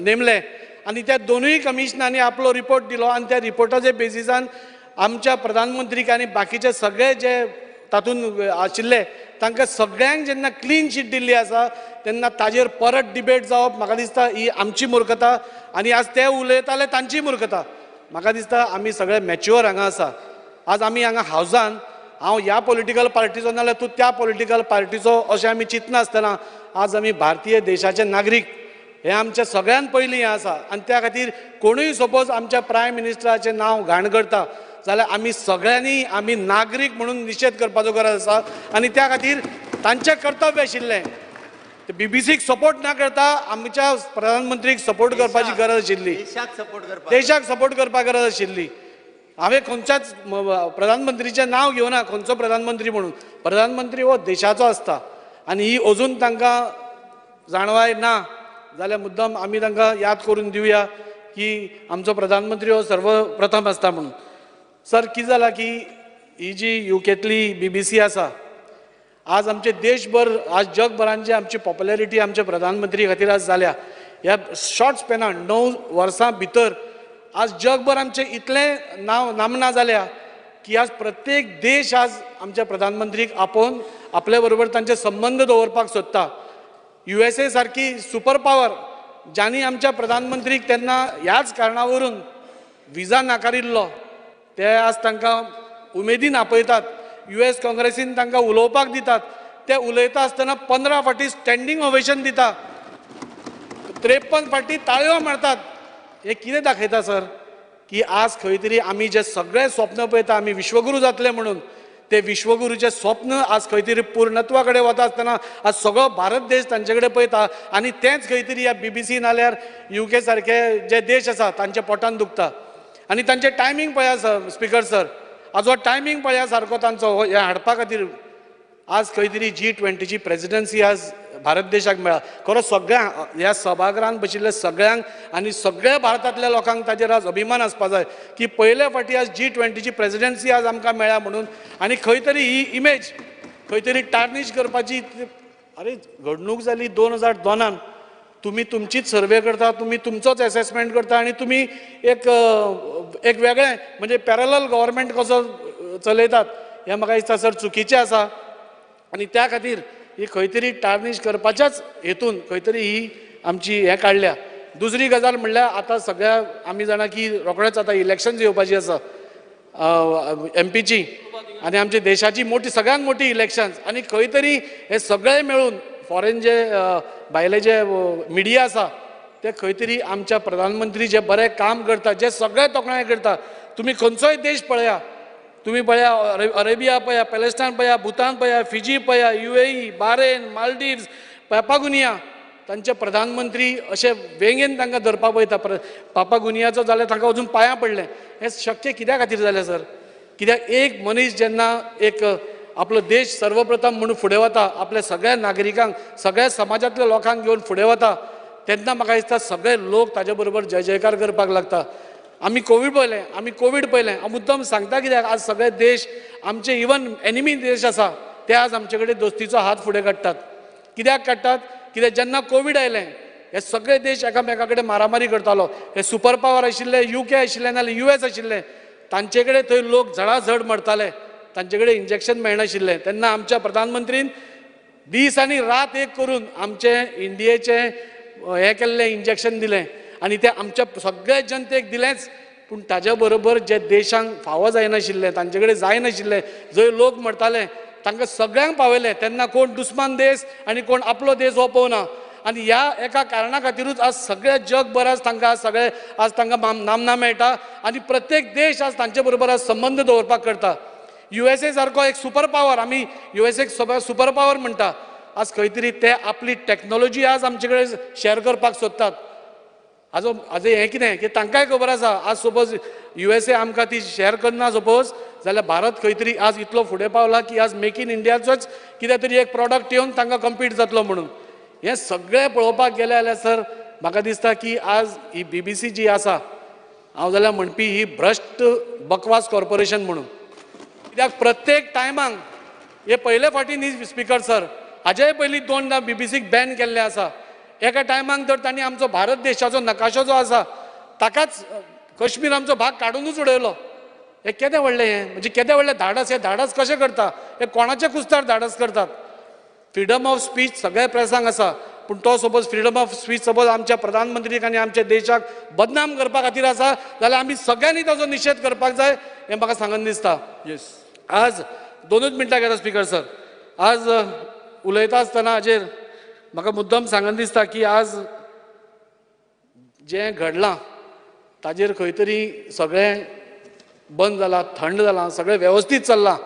नेमलें आनी त्या दोनूय कमिशनांनी आपलो रिपोर्ट दिलो आनी त्या रिपोर्टाच्या बेजिसान आमच्या प्रधानमंत्रीक आनी बाकीचे सगळे जे तातूंत आशिल्ले तांकां सगळ्यांक जेन्ना क्लीन शीट दिल्ली आसा तेन्ना ताजेर परत डिबेट जावप म्हाका दिसता ही आमची मूर्खता आनी आज ते उलयताले तांची मूर्खता. म्हाका दिसता आमी सगळे मॅच्युअर हांगा आसा. आज आमी हांगा हावजान हांव ह्या पॉलिटिकल पार्टीचो नाल्यार तूं त्या पॉलिटिकल पार्टीचो अशें आमी चिंतनासतना आज आमी भारतीय देशाचे नागरीक हें आमच्या सगळ्यान पयलीं हें आसा आनी त्या खातीर कोणूय सपोज आमच्या प्रायम मिनिस्टराचें नांव घाण करता जाल्यार आमी सगळ्यांनी आमी नागरीक म्हणून निशेध करपाचो गरज आसा आनी त्या खातीर तांचें कर्तव्य आशिल्लें बीबीसीक सपोर्ट ना करता आमच्या प्रधानमंत्रीक सपोर्ट करपाची गरज आशिल्ली, देशाक सपोर्ट करपाक गरज आशिल्ली. हांवें खंयच्याच प्रधानमंत्रीचें नांव घेवना, खंयचो प्रधानमंत्री म्हणून. प्रधानमंत्री हो देशाचो आसता आनी ही अजून तांकां जाणवाय ना जाल्यार मुद्दम आमी तांकां याद करून दिवया की आमचो प्रधानमंत्री हो सर्वप्रथम आसता म्हणून. सर, कितें जालां की ही जी युकेंतली BBC आसा, आज आमचे देशभर, आज जगभरान जी आमची पॉप्युलरिटी आमच्या प्रधानमंत्री खातीर आज जाल्या, ह्या शॉर्ट स्पॅनान 9 वर्सां भितर आज जगभर आमचें इतलें नांव नामना जाल्या की आज प्रत्येक देश आज आमच्या प्रधानमंत्रीक आपोवन आपल्या बरोबर तांचे संबंद दवरपाक सोदता. USA सारकी सुपर पावर ज्यांनी आमच्या प्रधानमंत्रीक तेन्ना ह्याच कारणावरून विजा नाकारिल्लो, ते आज तांकां उमेदीन आपयतात, US काँग्रेसीन तांकां उलोवपाक दितात. ते उलयता आसतना 15 फावटी स्टँडींग ओवेशन दिता, 53 फावटी ताळयो मारतात. हें कितें दाखयता सर, की आज खंय तरी आमी जे सगळे स्वप्न पळयता आमी विश्वगुरू जातले म्हणून, ते विश्वगुरूचें स्वप्न आज खंय तरी पूर्णत्वा कडेन वता आसतना आज सगळो भारत देश तांचे कडेन पळयता आनी तेंच खंय तरी ह्या BBC नाल्यार UK सारके जे देश आसा तांच्या पोटान दुखता. आनी तांचें टायमींग पळया सर, स्पिकर सर, आज हो टायमींग पळया सारको तांचो हें हाडपा खातीर आज खंय तरी G20ची प्रेजिडन्सी आज भारत देशाक मेळ्ळा. खरो सगळ्या ह्या सभागृहांत बशिल्ल्या सगळ्यांक आनी सगळ्या भारतांतल्या लोकांक ताजेर आज अभिमान आसपा जाय की पयले फावटी आज G20ची प्रेजिडन्सी आज आमकां मेळ्ळ्या म्हणून. आनी खंय तरी ही इमेज खंय तरी टार्निश करपाची, अरे घडणूक जाली 2002 तुमी तुमचीच सर्वे करता, तुमी तुमचोच एसेसमेंट करता आनी तुमी एक एक वेगळें म्हणजे पॅरलल गव्हर्मेंट कसो चलयतात हें म्हाका दिसता सर चुकीचें आसा. आनी त्या खातीर ही खंय तरी टार्निश करपाच्याच हेतून खंय तरी ही आमची हें काडल्या. दुसरी गजाल म्हणल्यार आतां सगळ्या आमी जाणा की रोखडेच आतां इलेक्शन्स येवपाची आसा MPची आनी आमच्या देशाची मोठी सगळ्यांत मोठी इलेक्शन्स, आनी खंय तरी हे सगळे मेळून फॉरेन जे भायले जे मिडिया आसा ते खंय तरी आमच्या प्रधानमंत्री जे बरें काम करता, जे सगळे तोखणाय करता. तुमी खंयचोय देश पळया, तुमी पळया अरेबिया पळया, पॅलेस्टायन पळया, भूतान पळया, फिजी पळया, UAE, Bahrain, Maldives, पापागुनिया, तांचे प्रधानमंत्री अशे वेंगेन तांकां धरपाक वयता. पापागुनियाचो जाल्यार तांकां वचून पांयां पडलें. हें शक्य कित्या खातीर जालें सर? कित्याक एक मनीस जेन्ना एक आपलो देश सर्वप्रथम म्हणून फुडें वता, आपल्या सगळ्या नागरिकांक, सगळ्या समाजांतल्या लोकांक घेवन फुडें वता, तेन्ना म्हाका दिसता सगळे लोक ताजे बरोबर जय जयकार करपाक लागता. आमी कोवीड पळयलें, आमी कोवीड पळयलें. हांव मुद्दम सांगता कित्याक आज सगळे देश आमचे इवन एनिमी देश आसा ते आज आमचे कडेन दोस्तीचो हात फुडें काडटात. कित्याक काडटात? कित्याक जेन्ना कोवीड आयलें हे सगळे देश एकामेका कडेन मारामारी करतालो. हे सुपर पावर आशिल्ले UK आशिल्ले नाल्यार US आशिल्ले, तांचे कडेन थंय लोक झडाझड मरताले, तांचे कडेन इंजेक्शन मेळनाशिल्लें. तेन्ना आमच्या प्रधानमंत्रीन दीस आनी रात एक करून आमचे इंडियेचें हें केल्लें, इंजेक्शन दिलें आनी तें आमच्या सगळ्या जनतेक दिलेंच, पूण ताज्या बरोबर जे देशांक फावो जायनाशिल्लें, तांचे कडेन जायनाशिल्लें, जंय लोक मरताले तांकां सगळ्यांक पावयलें. तेन्ना कोण दुस्मान देश आनी कोण आपलो देश हो पळोवना. आनी ह्या एका कारणा खातीरूच आज सगळ्या जगभर आज तांकां सगळे आज तांकां नामना मेळटा आनी प्रत्येक देश आज तांचे बरोबर आज संबंद दवरपाक करता. USA सारको एक सुपर पावर, आमी USA super power म्हणटा, आज खंय तरी ते आपली टॅक्नोलॉजी आज आमचे कडेन शेअर करपाक सोदतात. हाजो हाजें हें कितें की तांकांय खबर आसा आज सपोज USA आमकां ती शेअर करना सपोज जाल्यार भारत खंय तरी आज इतलो फुडें पावला की आज मेक इन इंडियाचोच कितें तरी एक प्रॉडक्ट येवन तांकां कम्पीट जातलो म्हणून. हें सगळें पळोवपाक गेलें जाल्यार सर म्हाका दिसता की आज ही BBC जी आसा, हांव जाल्यार म्हणपी ही भ्रश्ट बकवास कॉर्पोरेशन म्हणून. कित्याक प्रत्येक टायमाक हे पयले फावटी न्ही स्पिकर सर, हाजेय पयलीं 2दा BBCक बॅन केल्लें आसा. एका टायमाक तर तांणी आमचो भारत देशाचो नकाशो जो आसा ताकाच कश्मीर आमचो भाग काडुनूच उडयलो. हें केदें व्हडलें, हें म्हणजे केदें व्हडलें धाडस. हें धाडस कशें करता? हें कोणाच्या कुस्तार धाडस करतात? फ्रिडम ऑफ स्पीच सगळ्या प्रेसांक आसा, पूण तो suppose freedom of speech suppose आमच्या प्रधानमंत्रीक आनी आमच्या देशाक बदनाम करपा खातीर आसा जाल्यार आमी सगळ्यांनी ताजो निशेध करपाक जाय हें म्हाका सांगन दिसता. येस, आज 2 मिनटां घेता स्पिकर सर. आज उलयता आसतना हाजेर म्हाका मुद्दम सांगन दिसता की आज जें घडलां ताजेर खंय तरी सगळें बंद जालां, थंड जालां, सगळें वेवस्थीत चल्लां,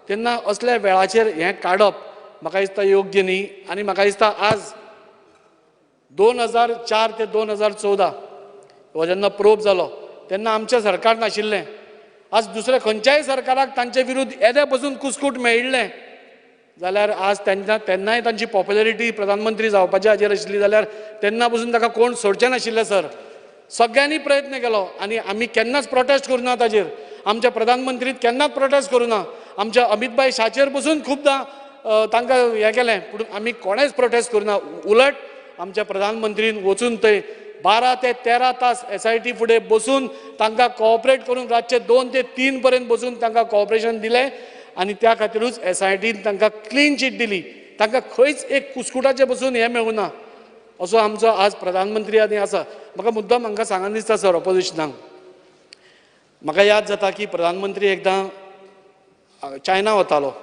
तेन्ना असल्या वेळाचेर हें काडप म्हाका दिसता योग्य न्ही. आनी म्हाका दिसता आज 2004 ते 2014 हो जेन्ना प्रोब जालो तेन्ना आमचें सरकार नाशिल्लें. आज दुसऱ्या खंयच्याय सरकाराक तांचे विरुद्ध येदे पसून कुस्कूट मेळिल्लें जाल्यार आज तेन्नाय तांची पॉप्युलरिटी प्रधानमंत्री जावपाच्या हाजेर आशिल्ली जाल्यार तेन्ना पसून ताका कोण सोडचें नाशिल्लें सर. सगळ्यांनी प्रयत्न केलो आनी आमी केन्नाच प्रोटेस्ट करूं ना ताजेर. आमच्या प्रधानमंत्रीत केन्नाच प्रोटेस्ट करूं ना. आमच्या अमितभाई शाचेर पसून खुबदां तांकां हें केलें पूण आमी कोणेंच प्रोटेस्ट करूं ना. उलट आमच्या प्रधानमंत्रीन वचून थंय 12 ते 13 तास SIT फुडें बसून तांकां कॉपरेट करून रातचे 2 ते 3 पर्यंत बसून तांकां कॉपरेशन दिलें आनी त्या खातीरूच SITन तांकां क्लीन चीट दिली. तांकां खंयच एक कुस्कुटाचें बसून हें मेळूं ना असो आमचो आज प्रधानमंत्री आनी आसा. म्हाका मुद्दम हांकां सांगन दिसता सर ऑपोजिशनाक. म्हाका याद जाता की प्रधानमंत्री एकदां चायना वतालो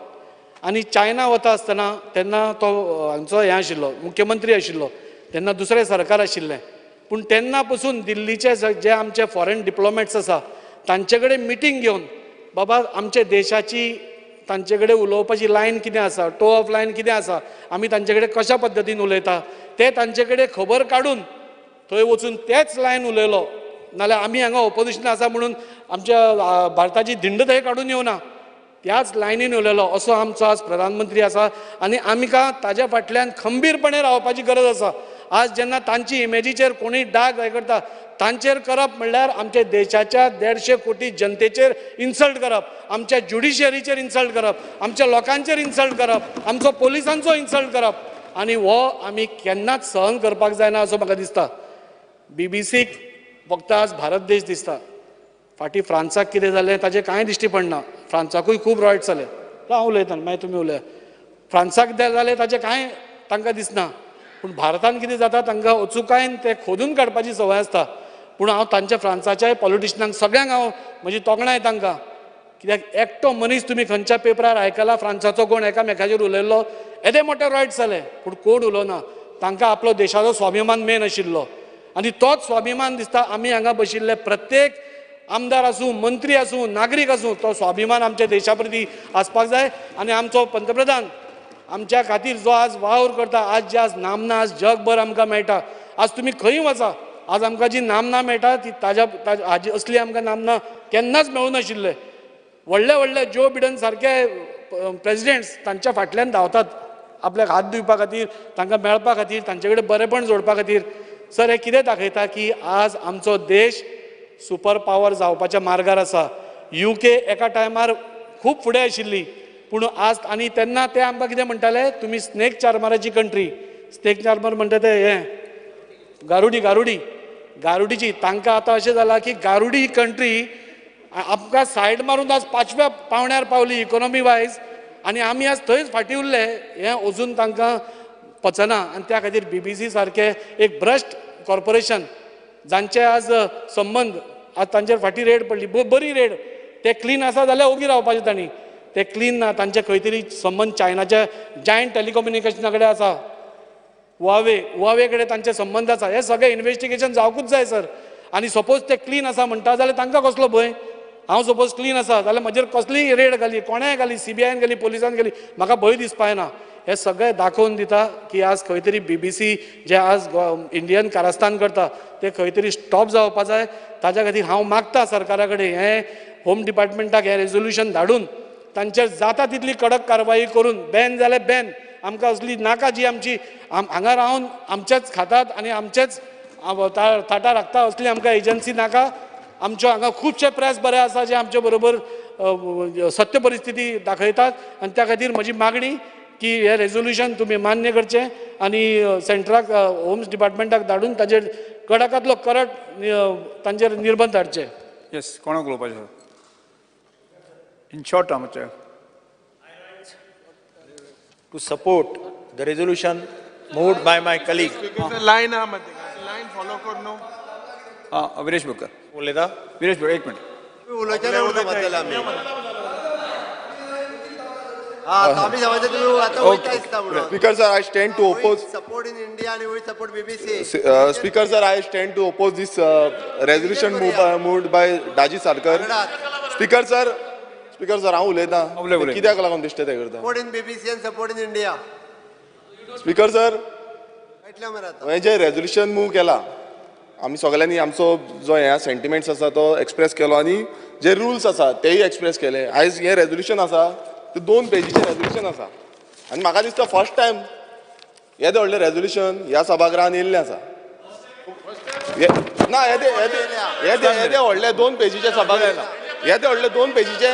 आनी चायना वता आसतना तेन्ना तो हांचो हें आशिल्लो मुख्यमंत्री आशिल्लो तेन्ना दुसरें सरकार आशिल्लें पूण तेन्ना पसून दिल्लीचे जे आमचे फॉरेन डिप्लोमॅट्स आसा तांचे कडेन मिटींग घेवन बाबा आमच्या देशाची तांचे कडेन उलोवपाची लायन कितें आसा, टो ऑफ लायन कितें आसा, आमी तांचे कडेन कशा पद्दतीन उलयता ते तांचे कडेन खबर काडून थंय वचून तेच लायन उलयलो. नाल्यार आमी हांगा ऑपोजिशन आसा म्हणून आमच्या भारताची धिंड थंय काडून येवना, त्याच लायनीन उलयलो असो आमचो आज प्रधानमंत्री आसा आनी आमकां ताज्या फाटल्यान खंबीरपणे रावपाची गरज आसा. आज जेन्ना तांची इमेजीचेर कोणूय डाग हें करता तांचेर करप म्हणल्यार आमच्या देशाच्या 150 कोटी जनतेचेर इन्सल्ट करप, आमच्या ज्युडिशियरीचेर इन्सल्ट करप, आमच्या लोकांचेर इन्सल्ट करप, आमचो पोलिसांचो इन्सल्ट करप आनी हो आमी केन्नाच सहन करपाक जायना असो म्हाका दिसता. बीबीसीक फक्त आज भारत देश दिसता, फाटीं फ्रांसाक कितें जालें ताचें कांय दिश्टी पडना. फ्रांसाकूय खूब रॉयट जाले, हांव उलयतां मागीर तुमी उलया. फ्रांसाक कितें जालें ताचें कांय तांकां दिसना पूण भारतान कितें जाता तांकां अचुकायेन तें खोदून काडपाची संवय आसता. पूण हांव तांच्या फ्रांसाच्याय पॉलिटिशनांक सगळ्यांक हांव म्हजी तोखणाय तांकां, कित्याक एकटो मनीस तुमी खंयच्या पेपरार आयकला फ्रांसाचो कोण एकामेकाचेर उलयल्लो येदे मोटे रॉयट जाले पूण कोण उलोवना. तांकां आपलो देशाचो स्वाभिमान मेन आशिल्लो आनी तोच स्वाभिमान दिसता आमी हांगा बशिल्ले प्रत्येक आमदार आसूं, मंत्री आसूं, नागरीक आसूं, तो स्वाभिमान आमच्या देशा प्रती आसपाक जाय. आनी आमचो पंतप्रधान आमच्या खातीर जो आज वावर करता, आज जे आज नामना आज जगभर आमकां मेळटा, आज तुमी खंय वचा आज आमकां जी नामना मेळटा ती ताज्या हाजी असली आमकां नामना केन्नाच मेळूं नाशिल्ले. व्हडले व्हडले जो बिडन सारके प्रेजिडेंट्स तांच्या फाटल्यान धांवतात आपल्याक हात दिवपा खातीर, तांकां मेळपा खातीर, तांचे कडेन बरेपण जोडपा खातीर. सर हें कितें दाखयता की आज आमचो देश सुपर पावर जावपाच्या मार्गार आसा. UK एका टायमार खूब फुडें आशिल्ली पूण आज आनी तेन्ना ते आमकां कितें म्हणटाले तुमी स्नेक चार्मराची कंट्री, स्नेक चार्मर म्हणटा ते हें गारुडी, गारुडी, गारुडीची. तांकां आतां अशें जालां की गारुडी कंट्री आमकां सायड मारून आज 5व्या पावण्यार पावली इकोनॉमी वायज आनी आमी आज थंयच फाटीं उरले हें अजून तांकां पचना. आनी त्या खातीर BBC सारकें एक भ्रश्ट कॉर्पोरेशन जांचे आज संबंद आज तांचेर फाटीं रेड पडली, बरी रेड, ते क्लीन आसा जाल्यार ओगी रावपाचें तांणी, ते क्लीन ना, तांचे खंय तरी संबंद चायनाच्या जायंट टेलिकम्युनिकेशना कडेन आसा, हुआवे कडेन तांचे संबंद आसा. हें सगळें इन्वेस्टिगेशन जावकूच जाय सर. आनी सपोज ते क्लीन आसा म्हणटा जाल्यार तांकां कसलो भंय? हांव सपोज क्लीन आसा जाल्यार म्हजेर कसलीय रेड घाली, कोणेय घाली, CBIन घाली, पोलिसान घाली, म्हाका भंय दिसपा येना. हें सगळें दाखोवन दिता की आज खंय तरी BBC जे आज इंडियन कारस्थान करता ते खंय तरी स्टॉप जावपा जाय. ताज्या खातीर हांव मागता सरकारा कडेन हें होम डिपार्टमेंटाक हें रेजोल्युशन धाडून तांचेर जाता तितली कडक कारवाई करून बॅन जाल्यार बॅन, आमकां असली नाका जी आमची हांगा रावन आमचेच खातात आनी आमचेच ताटा राखता असली आमकां एजन्सी नाका. आमच्यो हांगा खुबशे प्रेस बरे आसा जे आमचे बरोबर सत्य परिस्थिती दाखयतात आनी त्या खातीर म्हजी मागणी की हें रेजोल्युशन तुमी मान्य करचें आनी सेंट्राक होम्स डिपार्टमेंटाक धाडून ताजेर कडाकांतलो करट तांचेर निर्बंध हाडचे. येस, कोणाक उलोवपाचें इन शॉर्ट आमचें to support the resolution moved by my colleague. Line line follow करनो. हां, विरेश बोरकर उलयता. विरेश बोरकर एक minute. Speaker sir, I stand to oppose. Support in India and we support BBC. Speaker sir, I stand to oppose this resolution moved by Daji Sarkar. Speaker sir, Speaker sir, हांव उलयतां कित्याक लागून दिश्टे ते करता. Support in BBC and support in India. Speaker sir, हांवें जें resolution move केला आमी सगळ्यांनी आमचो जो ह्या सेंटिमेंट्स आसा तो एक्सप्रेस केलो आनी जे रुल्स आसा तेय एक्सप्रेस केले. आयज हें रेजोल्युशन आसा ते 2 पेजीचें रेजोल्युशन आसा आनी म्हाका दिसता फर्स्ट टायम येदें व्हडलें रेजोल्युशन ह्या सभागृहान येयल्लें आसा. ना येदे येदे येदे व्हडले 2 पेजीचे सभागृह, येदे व्हडले 2 पेजीचे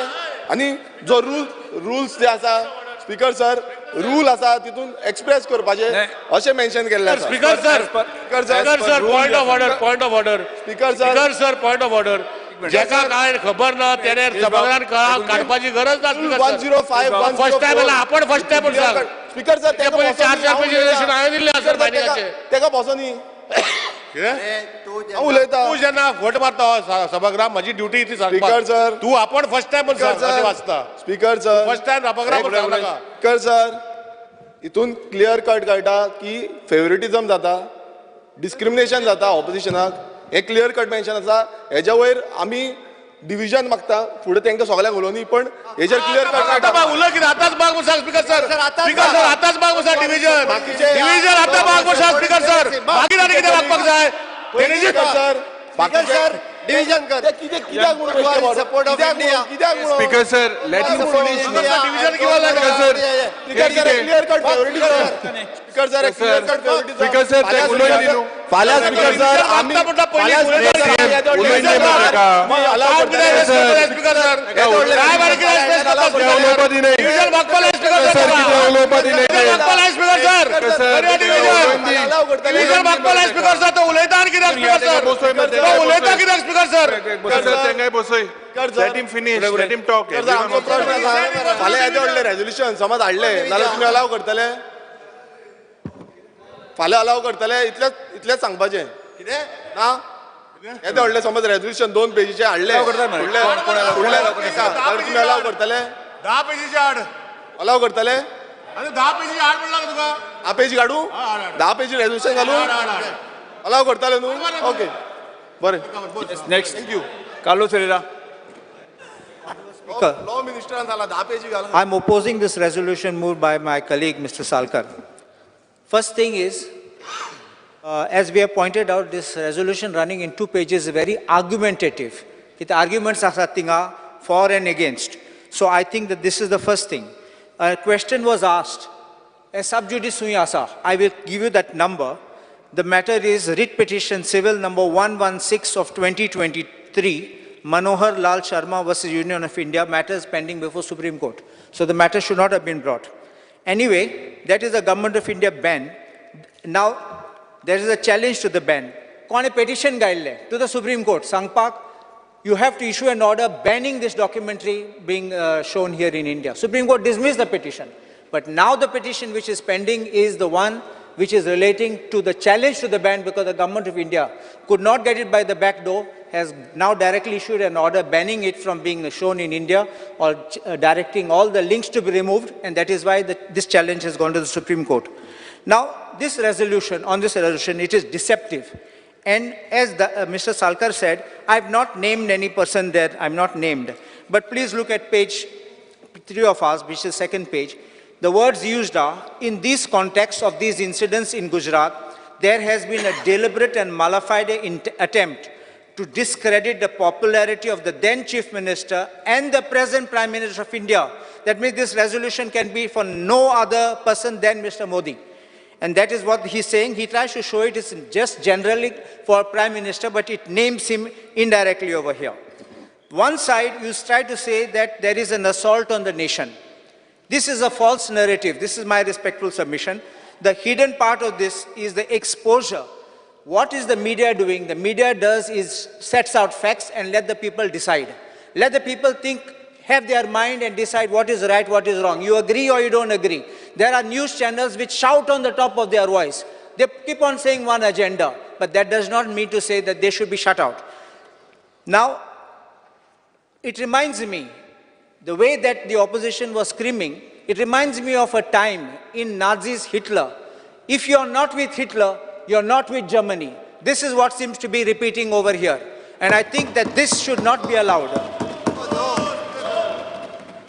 आनी जो रुल्स जे आसा स्पीकर सर, रूल आसा तितून एक्सप्रेस करपाचे अशें मेन्शन केल्लें आसा. Speaker sir, speaker sir, point of order, point of order. Speaker sir, speaker sir, point of order. जेका काय खबर ना तेणे सभागृहान काडपाची गरज ना. 105 फर्स्ट टायम आला आपण, फर्स्ट टायम सांग. स्पीकर सर, ते पयलीं 4-4 पेजी रेजोल्युशन हांवें दिल्लें आसा मायनिंगाचें. तेका बसोनी उलयता. तूं जेन्ना फट मारता सभागृहात, म्हजी ड्युटी ती सांगपाक. स्पीकर सर, तूं आपण फर्स्ट टायम अशें वाचता. स्पीकर सर, फर्स्ट टायम सभागृहात सांगू नाका. स्पीकर सर, हितून क्लियर कट कळटा की फेवरेटिजम जाता, डिस्क्रिमिनेशन जाता ऑपोजिशनाक. हें क्लियर कट मेन्शन आसा. हेज्या वयर आमी डिविजन मागता, फुडें तांकां सगळ्यांक उलोवनी, पण हेजेर क्लियर कट कळटा. उलय कितें आतांच माग म्हूण सांग स्पीकर सर. स्पीकर सर, आतांच माग म्हूण सांग डिविजन. डिविजन आतां माग म्हूण सांग स्पीकर सर. मागीर आनी कितें मागपाक जाय? सर, सर, डिविजन कर. कित्याक म्हणून support of India. Speaker sir, let him finish. Division किंवा sir, speaker sir, clear cut favouritism. Speaker sir, clear cut favouritism. Speaker sir, ते उलोवनी न्हू. फाल्यां स्पीकर सर, आमी फाल्यां येदें व्हडलें रेजोल्युशन समज हाडलें जाल्यार तुमी अलाव करतले? फाल्यां अलाव करतले? इतलेंच इतलेंच सांगपाचें कितें ना? येदें व्हडलें समज रेजोल्युशन 2 पेजीचें हाडलें, फुडलें जाल्यार तुमी अलाव करतले? 10 पेजीचें हाड. अलाव करतले? आनी 10 पेजी हाड म्हणलां तुका. 10 पेजी काडूं? 10 पेजी रेजोल्युशन घालूं? अलाव करतले न्हू? ओके, बरें. Next, thank you. Carlos Ferreira. Law मिनिस्टरान जाला 10 पेजी घाल. I am opposing this resolution moved by my colleague Mr. Salkar. First thing is, as we have pointed out, this resolution running in 2 pages is very argumentative. It arguments are for and against. So I think that this is the first thing. A question was asked, a sub judice sui asa. I will give you that number. The matter is writ petition civil number 116 of 2023, Manohar Lal Sharma versus Union of India, matters pending before Supreme Court. So the matter should not have been brought. Anyway, that is a Government of India ban. Now, there is a challenge to the ban. Kone petition gaille to the Supreme Court. Sangpak, you have to issue an order banning this documentary being shown here in India. Supreme Court dismissed the petition. But now the petition which is pending is the one which is relating to the challenge to the ban, because the Government of India could not get it by the back door, has now directly issued an order banning it from being shown in India or directing all the links to be removed, and that is why this challenge has gone to the Supreme Court. Now, this resolution, on this resolution, it is deceptive. And as Mr. Salkar said, I have not named any person there, I am not named. But please look at page 3 of ours, which is second page. The words used are, in this context of these incidents in Gujarat, there has been a deliberate and malafide attempt to discredit the popularity of the then Chief Minister and the present Prime Minister of India. That means this resolution can be for no other person than Mr. Modi. And that is what he's saying. He tries to show it is just generally for Prime Minister, but it names him indirectly over here. One side, you try to say that there is an assault on the nation. This is a false narrative. This is my respectful submission. The hidden part of this is the exposure. What is the media doing? The media does is sets out facts and let the people decide. Let the people think, have their mind and decide what is right, what is wrong. You agree or you don't agree. There are news channels which shout on the top of their voice. They keep on saying one agenda, but that does not mean to say that they should be shut out. Now, it reminds me, the way that the opposition was screaming, it reminds me of a time in Nazis Hitler. If you are not with Hitler, you are not with Germany. This is what seems to be repeating over here. And I think that this should not be allowed.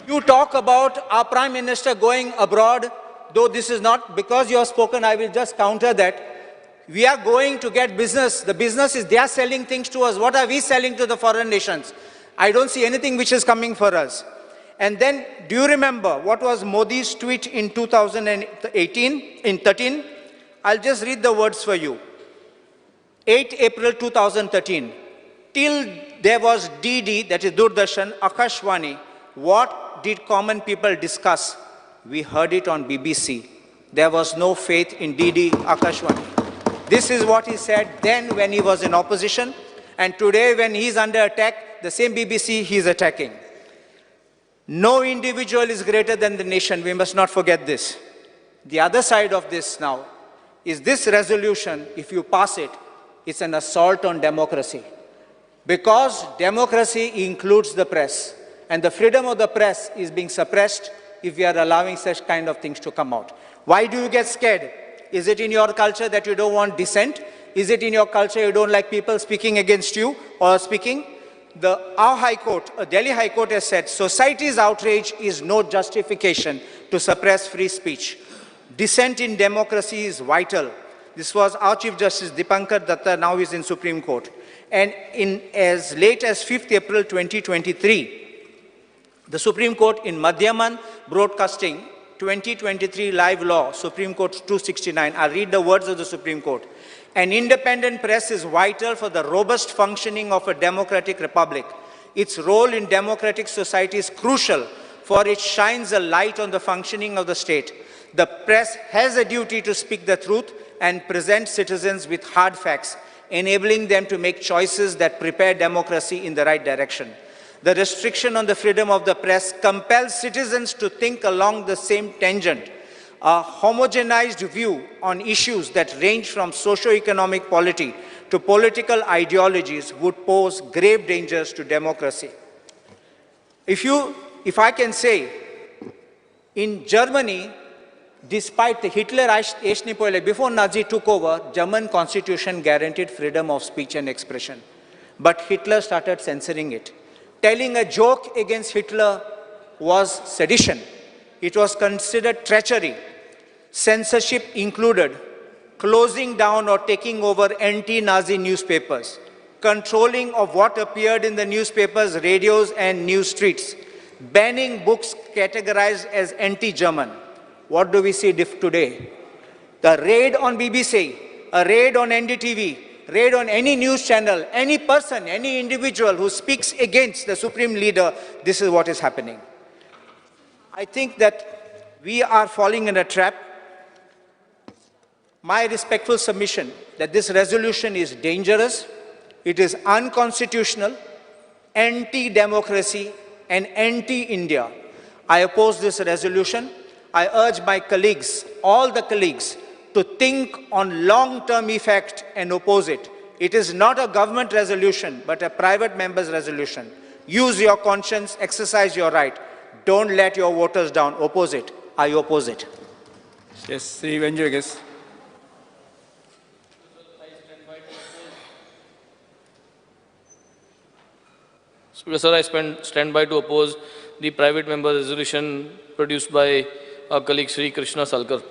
You talk about our Prime Minister going abroad, though this is not, because you have spoken, I will just counter that. We are going to get business. The business is, they are selling things to us. What are we selling to the foreign nations? I don't see anything which is coming for us. And then, do you remember what was Modi's tweet in 2018, in 13? I'll just read the words for you. 8 April 2013, till there was DD, that is Doordarshan, Akashvani, what did common people discuss? We heard it on BBC. There was no faith in DD, Akashvani. This is what he said then when he was in opposition, and today when he's under attack, the same BBC he's attacking. No individual is greater than the nation. We must not forget this. The other side of this now is this resolution, if you pass it, it's an assault on democracy. Because democracy includes the press, and the freedom of the press is being suppressed if we are allowing such kind of things to come out. Why do you get scared? Is it in your culture that you don't want dissent? Is it in your culture you don't like people speaking against you or speaking? Our High Court, Delhi High Court has said, society's outrage is no justification to suppress free speech. Dissent in democracy is vital. This was our Chief Justice Dipankar Datta, now is in Supreme Court. And in as late as 5th April 2023, the Supreme Court in Madhyaman Broadcasting 2023 Live Law, Supreme Court 269. I'll read the words of the Supreme Court. An independent press is vital for the robust functioning of a democratic republic. Its role in democratic society is crucial, for it shines a light on the functioning of the state. The press has a duty to speak the truth and present citizens with hard facts, enabling them to make choices that prepare democracy in the right direction. The restriction on the freedom of the press compels citizens to think along the same tangent. A homogenized view on issues that range from socio-economic polity to political ideologies would pose grave dangers to democracy. If I can say, in Germany, despite the Hitler, before Nazi took over, German constitution guaranteed freedom of speech and expression. But Hitler started censoring it. Telling a joke against Hitler was sedition. It was considered treachery. Censorship included closing down or taking over anti-Nazi newspapers, controlling of what appeared in the newspapers, radios, and news streets, banning books categorized as anti-German. What do we see today? The raid on BBC, a raid on NDTV, raid on any news channel, any person, any individual who speaks against the supreme leader, this is what is happening. I think that we are falling in a trap. My respectful submission that this resolution is dangerous, it is unconstitutional, anti-democracy, and anti-India. I oppose this resolution. I urge my colleagues, all the colleagues, to think on long-term effect and oppose it. It is not a government resolution, but a private member's resolution. Use your conscience, exercise your right. Don't let your voters down. Oppose it. I oppose it. Yes, Sri Viegas. Speaker sir, I stand by to oppose the private member resolution produced by our colleague Sri Krishna Salkar.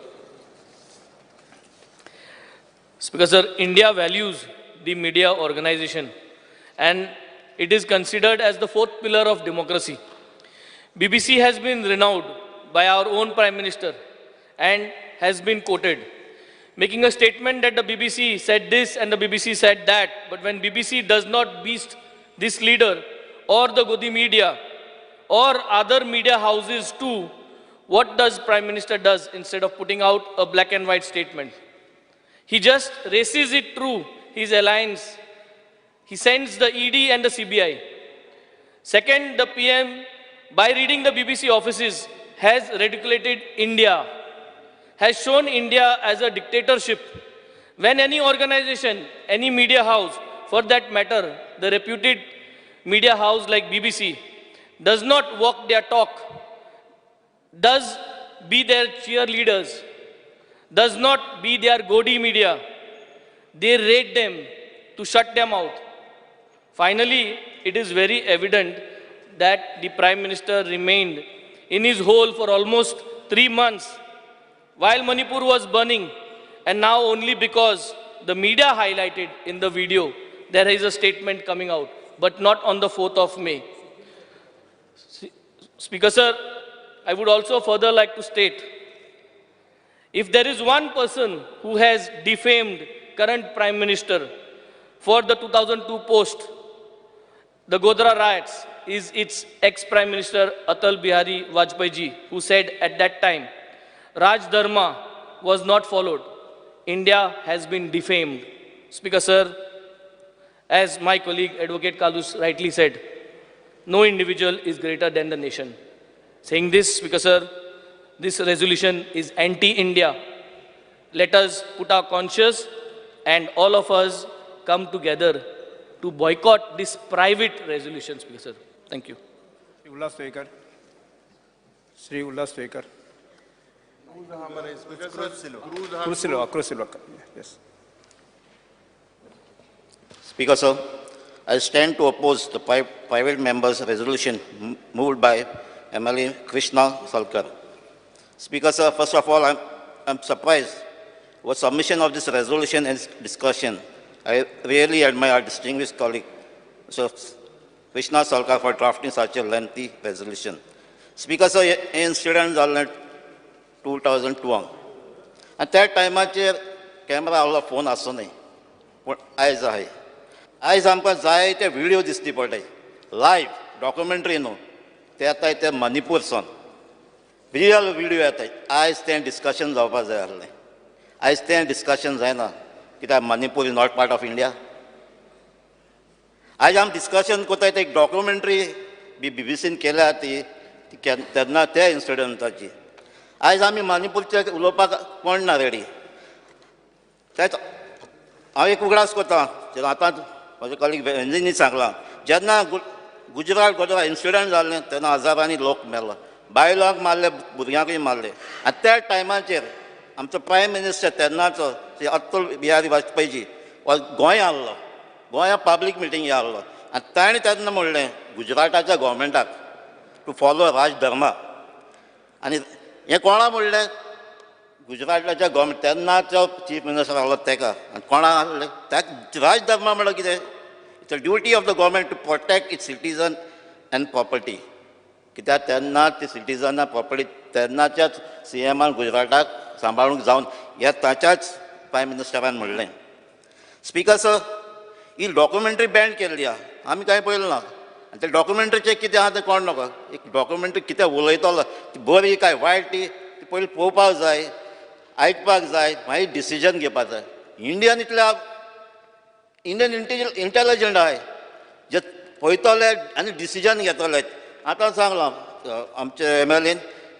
Speaker sir, India values the media organization and it is considered as the fourth pillar of democracy. BBC has been renowned by our own Prime Minister and has been quoted, making a statement that the BBC said this and the BBC said that, but when BBC does not beast this leader or the Godi media or other media houses too, what does Prime Minister does instead of putting out a black and white statement? He just races it through his alliance. He sends the ED and the CBI. Second, the PM, by reading the BBC offices, has ridiculed India, has shown India as a dictatorship. When any organization, any media house, for that matter, the reputed media house like BBC, does not walk their talk, does be their cheerleaders, does not be their Godi media, they raid them to shut them out. Finally, it is very evident that the Prime Minister remained in his hole for almost 3 months while Manipur was burning, and now only because the media highlighted in the video, there is a statement coming out, but not on the 4th of May. Speaker sir, I would also further like to state, if there is one person who has defamed current Prime Minister for the 2002 post, the Godhra riots, is its ex-Prime Minister Atal Bihari Vajpayee ji, who said at that time, Raj Dharma was not followed. India has been defamed. Speaker sir, as my colleague Advocate Kalus rightly said, no individual is greater than the nation. Saying this, Speaker sir, this resolution is anti-India. Let us put our conscience and all of us come together to boycott this private resolution, Speaker sir. Thank you. Shri Ulhas Tuyenkar. Shri Ulhas Tuyenkar. Cruz Silva. Yes. Speaker sir, I stand to oppose the private members' resolution moved by MLA Krishna Salkar. Speaker sir, first of all, I'm surprised with submission of this resolution and discussion. I really admire our distinguished colleague, Sir Krishna Salkar, for drafting such a lengthy resolution. Speaker sir, incident जाल्लें 2002 आनी त्या टायमाचेर camera आहलो phone आसचो न्हय, पूण आयज आहाय. आयज आमकां जाय ते व्हिडियो दिसती पडटाय, लायव्ह डॉक्युमेंट्री न्हू, ते येताय ते मणिपूरसून रियल व्हिडियो येताय. आयज तें डिस्कशन जावपाक जाय आसलें, आयज तें डिस्कशन जायना कित्याक Manipur is not part of India. आयज आमी डिस्कशन करताय ते एक डॉक्युमेंट्री बी बीबीसीन केल्या ती तेन्ना त्या इन्सिडंटाची. आयज आमी मणिपूरचे उलोवपाक कोण ना रेडी. तेच हांव एक उगडास करता, आतां म्हजे कॉलीग वेंजीनी सांगलां, जेन्ना गुजरात गोधरा इन्सिडंट जालें तेन्ना हजारांनी लोक मेलो, बायलांक मारले, भुरग्यांकूय मारले. आनी त्या टायमाचेर आमचो प्रायम मिनिस्टर तेन्नाचो श्री अटल बिहारी वाजपेयी गोंया आसलो, गोंया पब्लीक मिटींग आसलो आनी ताणें तेन्ना म्हणलें गुजराताच्या गोवोरमेंटाक टू फॉलो राजधर्मा. आनी हें कोणा म्हणलें? गुजराताच्या गोवोरमेंट तेन्नाचो चीफ मिनिस्टर आसलो तेका. आनी कोणा आसलें त्या राजधर्मा म्हणल्यार कितें? It's a duty of the government to protect its citizen and property. कित्याक तेन्ना ती सिटीजनां प्रॉपर्टी तेन्नाच्याच सी एमान गुजराताक सांबाळूंक जावन ह्या ताच्याच प्रायम मिनिस्टरान म्हणलें. स्पीकर सर, ही डॉक्युमेंट्री बॅन केल्ली आहा, आमी कांय पळयलें ना. आनी ते डॉक्युमेंट्रीचें कितें आहा तें कोण नाका. एक डॉक्युमेंट्री कितें उलयतलो ती बरी काय वायट ती पयलीं पळोवपाक जाय, आयकपाक जाय, मागीर डिसिजन घेवपाक जाय. इंडियन इतल्या इंडियन इंटेलिजंट आहाय जे पळयतले आनी डिसिजन घेतले. आतां सांगलां आमचे एम एल एन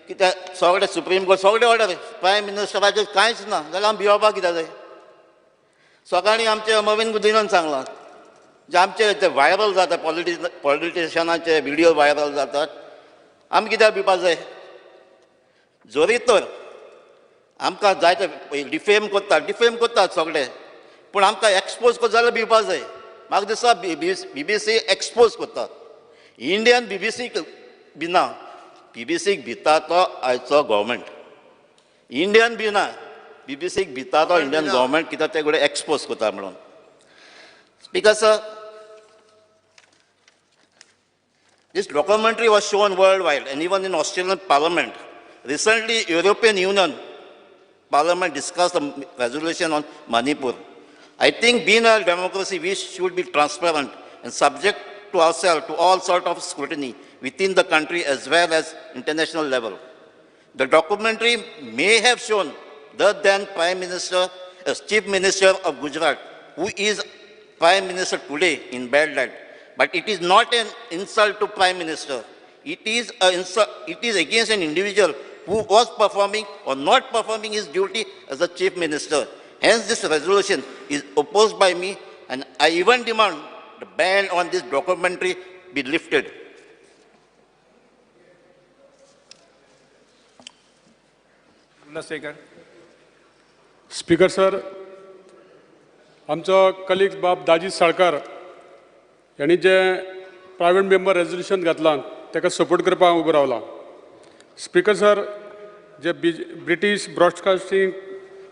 की ते सगळे सुप्रीम कोर्ट सगळे ऑर्डर प्रायम मिनिस्टराचेर कांयच ना जाल्यार आमी भियोवपाक कित्याक जाय? सकाळीं आमचे मवीन गुदिनान सांगलां जे आमचे ते व्हायरल जाता पॉलिटिशनाचे व्हिडियो व्हायरल जातात, आमी कित्याक भिवपाक जाय? जरी तर आमकां जायते डिफेम करतात, डिफेम करतात सगळे, पूण आमकां एक्सपोज करता जाल्यार भिवपाक जाय. म्हाका दिसता बीबीसी एक्सपोज करता, इंडियन बीबीसीक भिना, बीबीसीक भिता तो आयचो गव्हर्मेंट, इंडियन भिना, बीबीसीक भिता तो इंडियन गव्हर्मेंट कित्याक ते कडेन एक्सपोज करता म्हणून. Speaker sir, this documentary was shown worldwide and even in Australian Parliament. Recently, European Union Parliament discussed a resolution on Manipur. I think being a democracy, we should be transparent and subject to ourselves to all sorts of scrutiny within the country as well as international level. The documentary may have shown the then Prime Minister as Chief Minister of Gujarat, who is Prime Minister today, in bad light. But it is not an insult to Prime Minister. It is an insult, it is against an individual who was performing or not performing his duty as a Chief Minister. Hence, this resolution is opposed by me, and I even demand the ban on this documentary be lifted. Speaker sir, आमचो colleague बाब दाजी साळकार यांनी जे private member resolution घातलां ताका support करपाक हांव उबो रावला. Speaker sir, जे British broadcasting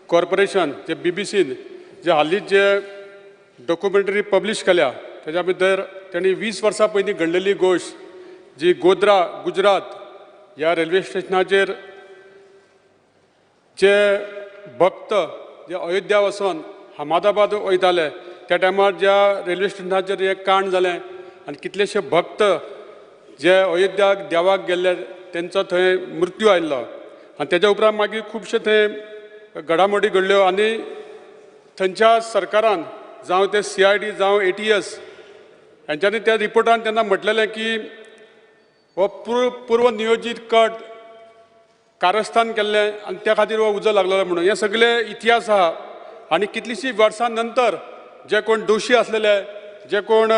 corporation जे बीबीसीन जे हालींच जे डॉक्युमेंटरी पब्लिश केल्या ताच्या भितर तांणी 20 वर्सां पयलीं घडलेली गोश्ट जी गोध्रा गुजरात ह्या रेल्वे स्टेशनाचेर जे भक्त जे अयोध्या वचोन अहमदाबाद वयताले त्या टायमार ज्या रेल्वे स्टेशनाचेर हें कांड जालें आनी कितलेशे भक्त जे अयोध्याक देवाक गेल्ले तेंचो थंय मृत्यू आयिल्लो आनी तेज्या उपरांत मागीर खुबशे थंय घडामोडी घडल्यो आनी थंयच्या सरकारान जावं ते CID जावं ATS हेंच्यांनी त्या रिपोर्टान तेन्ना म्हटलेलें की हो पूर्व नियोजीत कट कारस्थान केल्लें आनी त्या खातीर हो उजो लागलेलो म्हणून हे सगळे इतिहास आहा. आनी कितलींशीं वर्सां नंतर जे कोण दोशी आसलेले जे कोण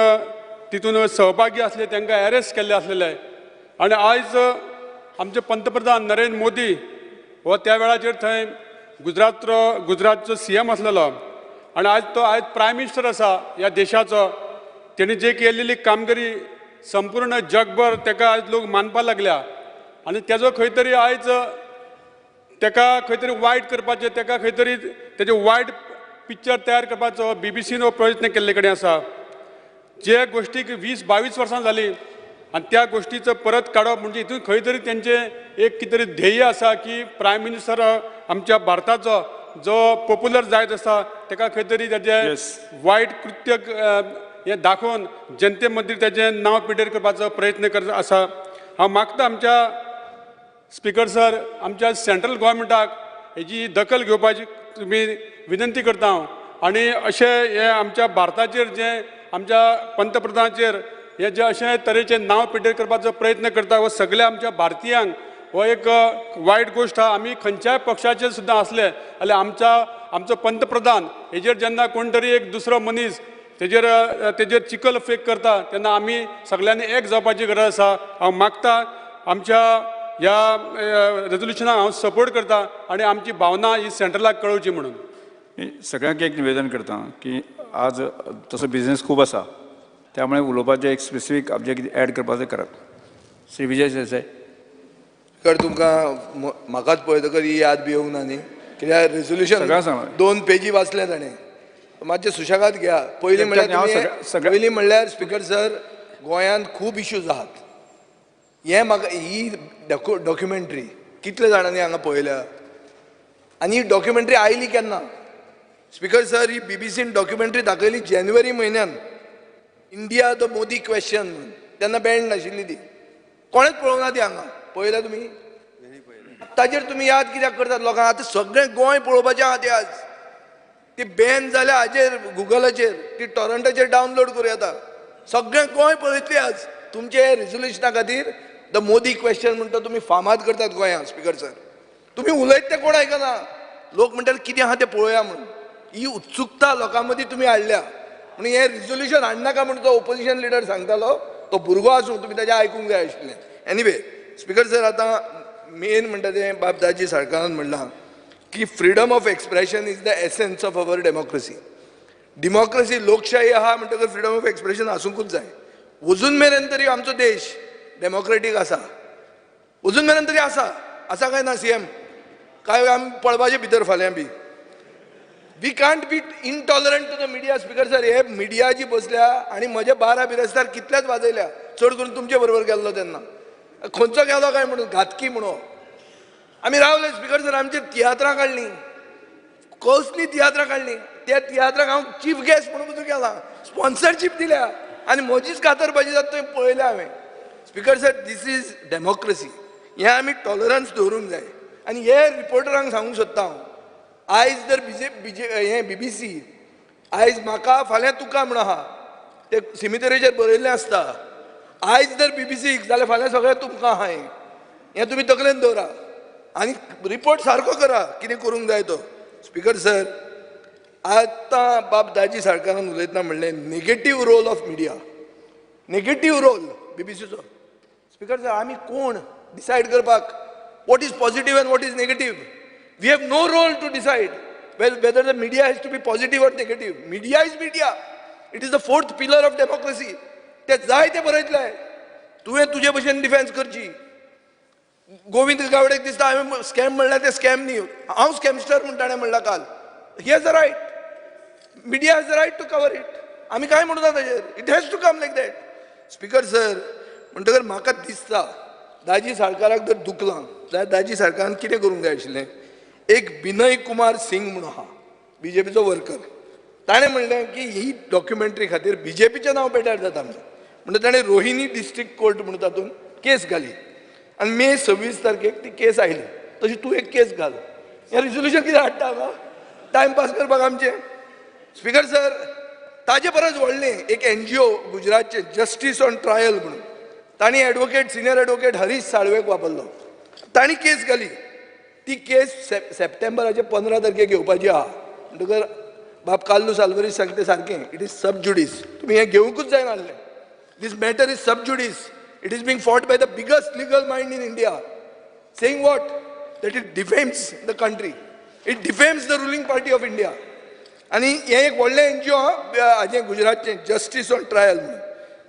तितून सहभागी आसले तांकां एरेस्ट केल्ले आसलेले. आनी आयज आमचे पंतप्रधान नरेंद्र मोदी हो त्या वेळाचेर थंय गुजरातचो CM आसलेलो आनी आयज तो आयज प्रायम मिनिस्टर आसा ह्या देशाचो. तेणी जे केलेली कामगिरी संपूर्ण जगभर ताका आयज लोक मानपाक लागल्या आनी तेजो खंय तरी आयज ताका खंय तरी वायट करपाचें ताका खंय तरी तेजें वायट पिक्चर तयार करपाचो BBC हो प्रयत्न केल्ले कडेन आसा. जे गोश्टीक 20-22 वर्सां जालीं आनी त्या गोश्टीचो परत काडप म्हणजे हितून खंय तरी तेंचें एक कितें तरी ध्येय आसा की प्रायम मिनिस्टर आमच्या भारताचो जो पॉप्युलर जायत आसा ताका खंय तरी तेजें वायट कृत्य हें दाखोवन जनते मदीं तेजें नांव पिड्ड्यार करपाचो प्रयत्न करत आसा. हांव मागता आमच्या स्पिकर सर आमच्या सेंट्रल गव्हर्मेंटाक हेजी दखल घेवपाची तुमी विनंती करता हांव. आनी अशें हें आमच्या भारताचेर जें आमच्या पंतप्रधानाचेर हे जे अशे तरेचे नांव पिड्ड्यार करपाचो प्रयत्न करता हो सगळ्या आमच्या भारतीयांक हो एक वायट गोश्ट आहा. आमी खंयच्याय पक्षाचेर सुद्दां आसले जाल्यार आमचो पंतप्रधान हेजेर जेन्ना कोण तरी एक दुसरो मनीस तेजेर तेजेर चिखल फेक करता तेन्ना आमी सगळ्यांनी एक जावपाची गरज आसा. हांव मागता आमच्या ह्या रेजोल्युशनाक हांव सपोर्ट करता आनी आमची भावना ही सेंट्रलाक कळोवची म्हणून. सगळ्यांक एक निवेदन करता की आज तसो बिजनेस खूब आसा त्यामुळे उलोवपाचें एक स्पेसिफीक आमचें कितें एड करपाचें करात. श्री विजय सरदेसाय. स्पिकर तुमकां म्हाकाच पळयतकच ही याद बी येवंक ना न्ही कित्याक रेजोल्युशन 2 पेजी वाचलें ताणें. मातशें सुशेगाद घ्या. पयलीं म्हणल्यार पयलीं म्हणल्यार स्पिकर सर गोंयांत खूब इश्यूज आहात. हें म्हाका ही डॉक्युमेंट्री कितले जाणांनी हांगा पळयल्या आनी ही डॉक्युमेंट्री आयली केन्ना? स्पिकर सर ही BBCन डॉक्युमेंट्री दाखयली जानेवारी म्हयन्यान, इंडिया the Modi question म्हणून. तेन्ना बँड नाशिल्ली ती, कोणेच पळोवंक ना ती हांगा. पळयल्या तुमी? ताजेर तुमी याद कित्याक करतात लोकांक? आतां सगळें गोंय पळोवपाचें आहा तें आज. ती बॅन जाल्या हाजेर गुगलाचेर, ती टॉरंटाचेर डावनलोड करूं येता. सगळें गोंय पळयतली आज तुमचे रेजोल्युशना खातीर. The Modi question म्हणटा तुमी फामाद करतात गोंयांत. स्पिकर सर तुमी उलयत तें कोण आयकना. लोक म्हणटाले कितें आहा तें पळोवया म्हणून. ही उत्सुकता लोकां मदीं तुमी हाडल्या म्हणून हें रेजोल्युशन हाडनाका म्हणून तो ओपोजिशन लिडर सांगतालो. तो भुरगो आसूं तुमी ताजें आयकूंक जाय आशिल्लें. एनिवे स्पिकर सर आतां मेन म्हणटा तें बाब दाजी सरकारान म्हणलां की freedom of expression is the essence of our democracy. Democracy लोकशाही आहा म्हणटकच फ्रिडम ऑफ एक्सप्रेशन आसूंकूच जाय. अजून मेरेन तरी आमचो देश डेमोक्रेटीक आसा, अजून मेरेन तरी आसा. आसा काय ना CM? काय आमी पळपाचे भितर फाल्यां बी. We can't be intolerant to the media. Speaker sir हे मिडिया जी बसल्या आनी म्हजे 12 बिरेस्तार कितल्याच वाजयल्या, चड करून तुमचे बरोबर गेल्लो तेन्ना खंयचो गेलो काय म्हणून घातकी म्हणून आमी रावले. स्पिकर सर आमचेर तियात्रां काडलीं, कसलीं तियात्रां काडलीं. त्या तियात्राक हांव चीफ गेस्ट म्हणून पसून गेला, स्पॉन्सरशीप दिल्या आनी म्हजीच कातर भाजी जाता थंय पळयल्या हांवें. Speaker sir this is democracy. हें आमी टॉलरन्स दवरूंक जाय. आनी हे रिपोर्टरांक सांगूंक सोदता हांव, आयज जर हें BBC आयज म्हाका फाल्यां तुका म्हूण आहा ते सिमितरीचेर बरयल्लें आसता. आयज जर BBC जाल्यार फाल्यां सगळें तुमकां आहा. हें तुमी तकलेन दवरा आनी रिपोर्ट सारको करा कितें करूंक जाय तो. स्पिकर सर आतां बाब दाजी सरकारान उलयतना म्हणलें negative role of media, negative role BBCचो. Speaker sir आमी कोण डिसायड करपाक what is positive and what is negative? We have no role to decide whether the media has to be positive or negative. Media is media. It is the 4th pillar of democracy. ते जाय ते बरयतले. तुवें तुजे भशेन defence करची. गोविंद गावडेक दिसता हांवें स्कॅम म्हणल्यार ते स्कॅम न्ही, हांव स्कॅमस्टर म्हूण ताणें म्हणलां काल. He has a right. Media has a right to cover it. आमी कांय म्हणूना ताजेर. It has to come like that. Speaker sir म्हणटकर म्हाका दिसता दाजी साळकाराक जर दुखलां जाल्यार दाजी साळकारान कितें करूंक जाय आशिल्लें, एक विनय कुमार सिंग म्हणून आहा बीजेपीचो वर्कर, ताणें म्हणलें की ही डॉक्युमेंटरी खातीर बीजेपीचें नांव पेड्ड्यार जाता म्हणून, म्हणटा ताणें रोहिणी डिस्ट्रिक्ट कोर्ट म्हणून तातूंत केस घाली आनी मे 26 तारखेक ती केस आयली. तशी तूं एक केस घाल, हें रिजोल्युशन कितें हाडटा हांगा टायमपास करपाक आमचें. स्पीकर सर, ताजे परस व्हडलें एक एनजीओ गुजरातचें जस्टीस ऑन ट्रायल म्हणून, तांणी एडवोकेट सिनियर एडवोकेट हरीश साळवेक वापरलो, तांणी केस घाली. ती केस सप्टेंबराचे 15 तारखेक घेवपाची आहा. म्हणटकर बाब कार्लूस आल्वारीस सांगते सारकें, it is सब जुडीस, तुमी हें घेवंकूच जायना आसलें. This matter is sub judice, it is being fought by the biggest legal mind in India, saying what? That it defames the country, it defames the ruling party of India. आनी हें एक व्हडलें NGO आहा हाजें गुजरातचें justice on trial म्हणून.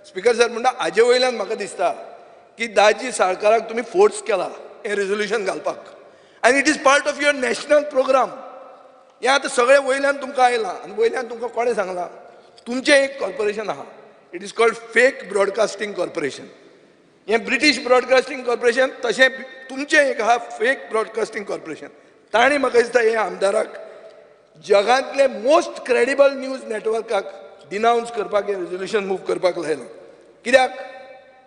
Speaker sir, म्हणटा हाजे वयल्यान म्हाका दिसता की दाजी साळकाराक तुमी फोर्स केला हें रेजोल्युशन घालपाक, आनी it is part of your national programme. हें आतां सगळें वयल्यान तुमकां आयलां आनी वयल्यान तुमकां कोणें सांगलां, तुमचें एक कॉर्पोरेशन आहा, it is called fake broadcasting corporation. हें ब्रिटीश ब्रॉडकास्टींग कॉर्पोरेशन तशें तुमचें एक आहा फेक ब्रॉडकास्टींग कॉर्पोरेशन. ताणें म्हाका दिसता हे आमदाराक जगांतले मोस्ट क्रेडिबल न्यूज नेटवर्काक डिनावन्स करपाक हें रेजोल्युशन मूव करपाक लायलां. कित्याक?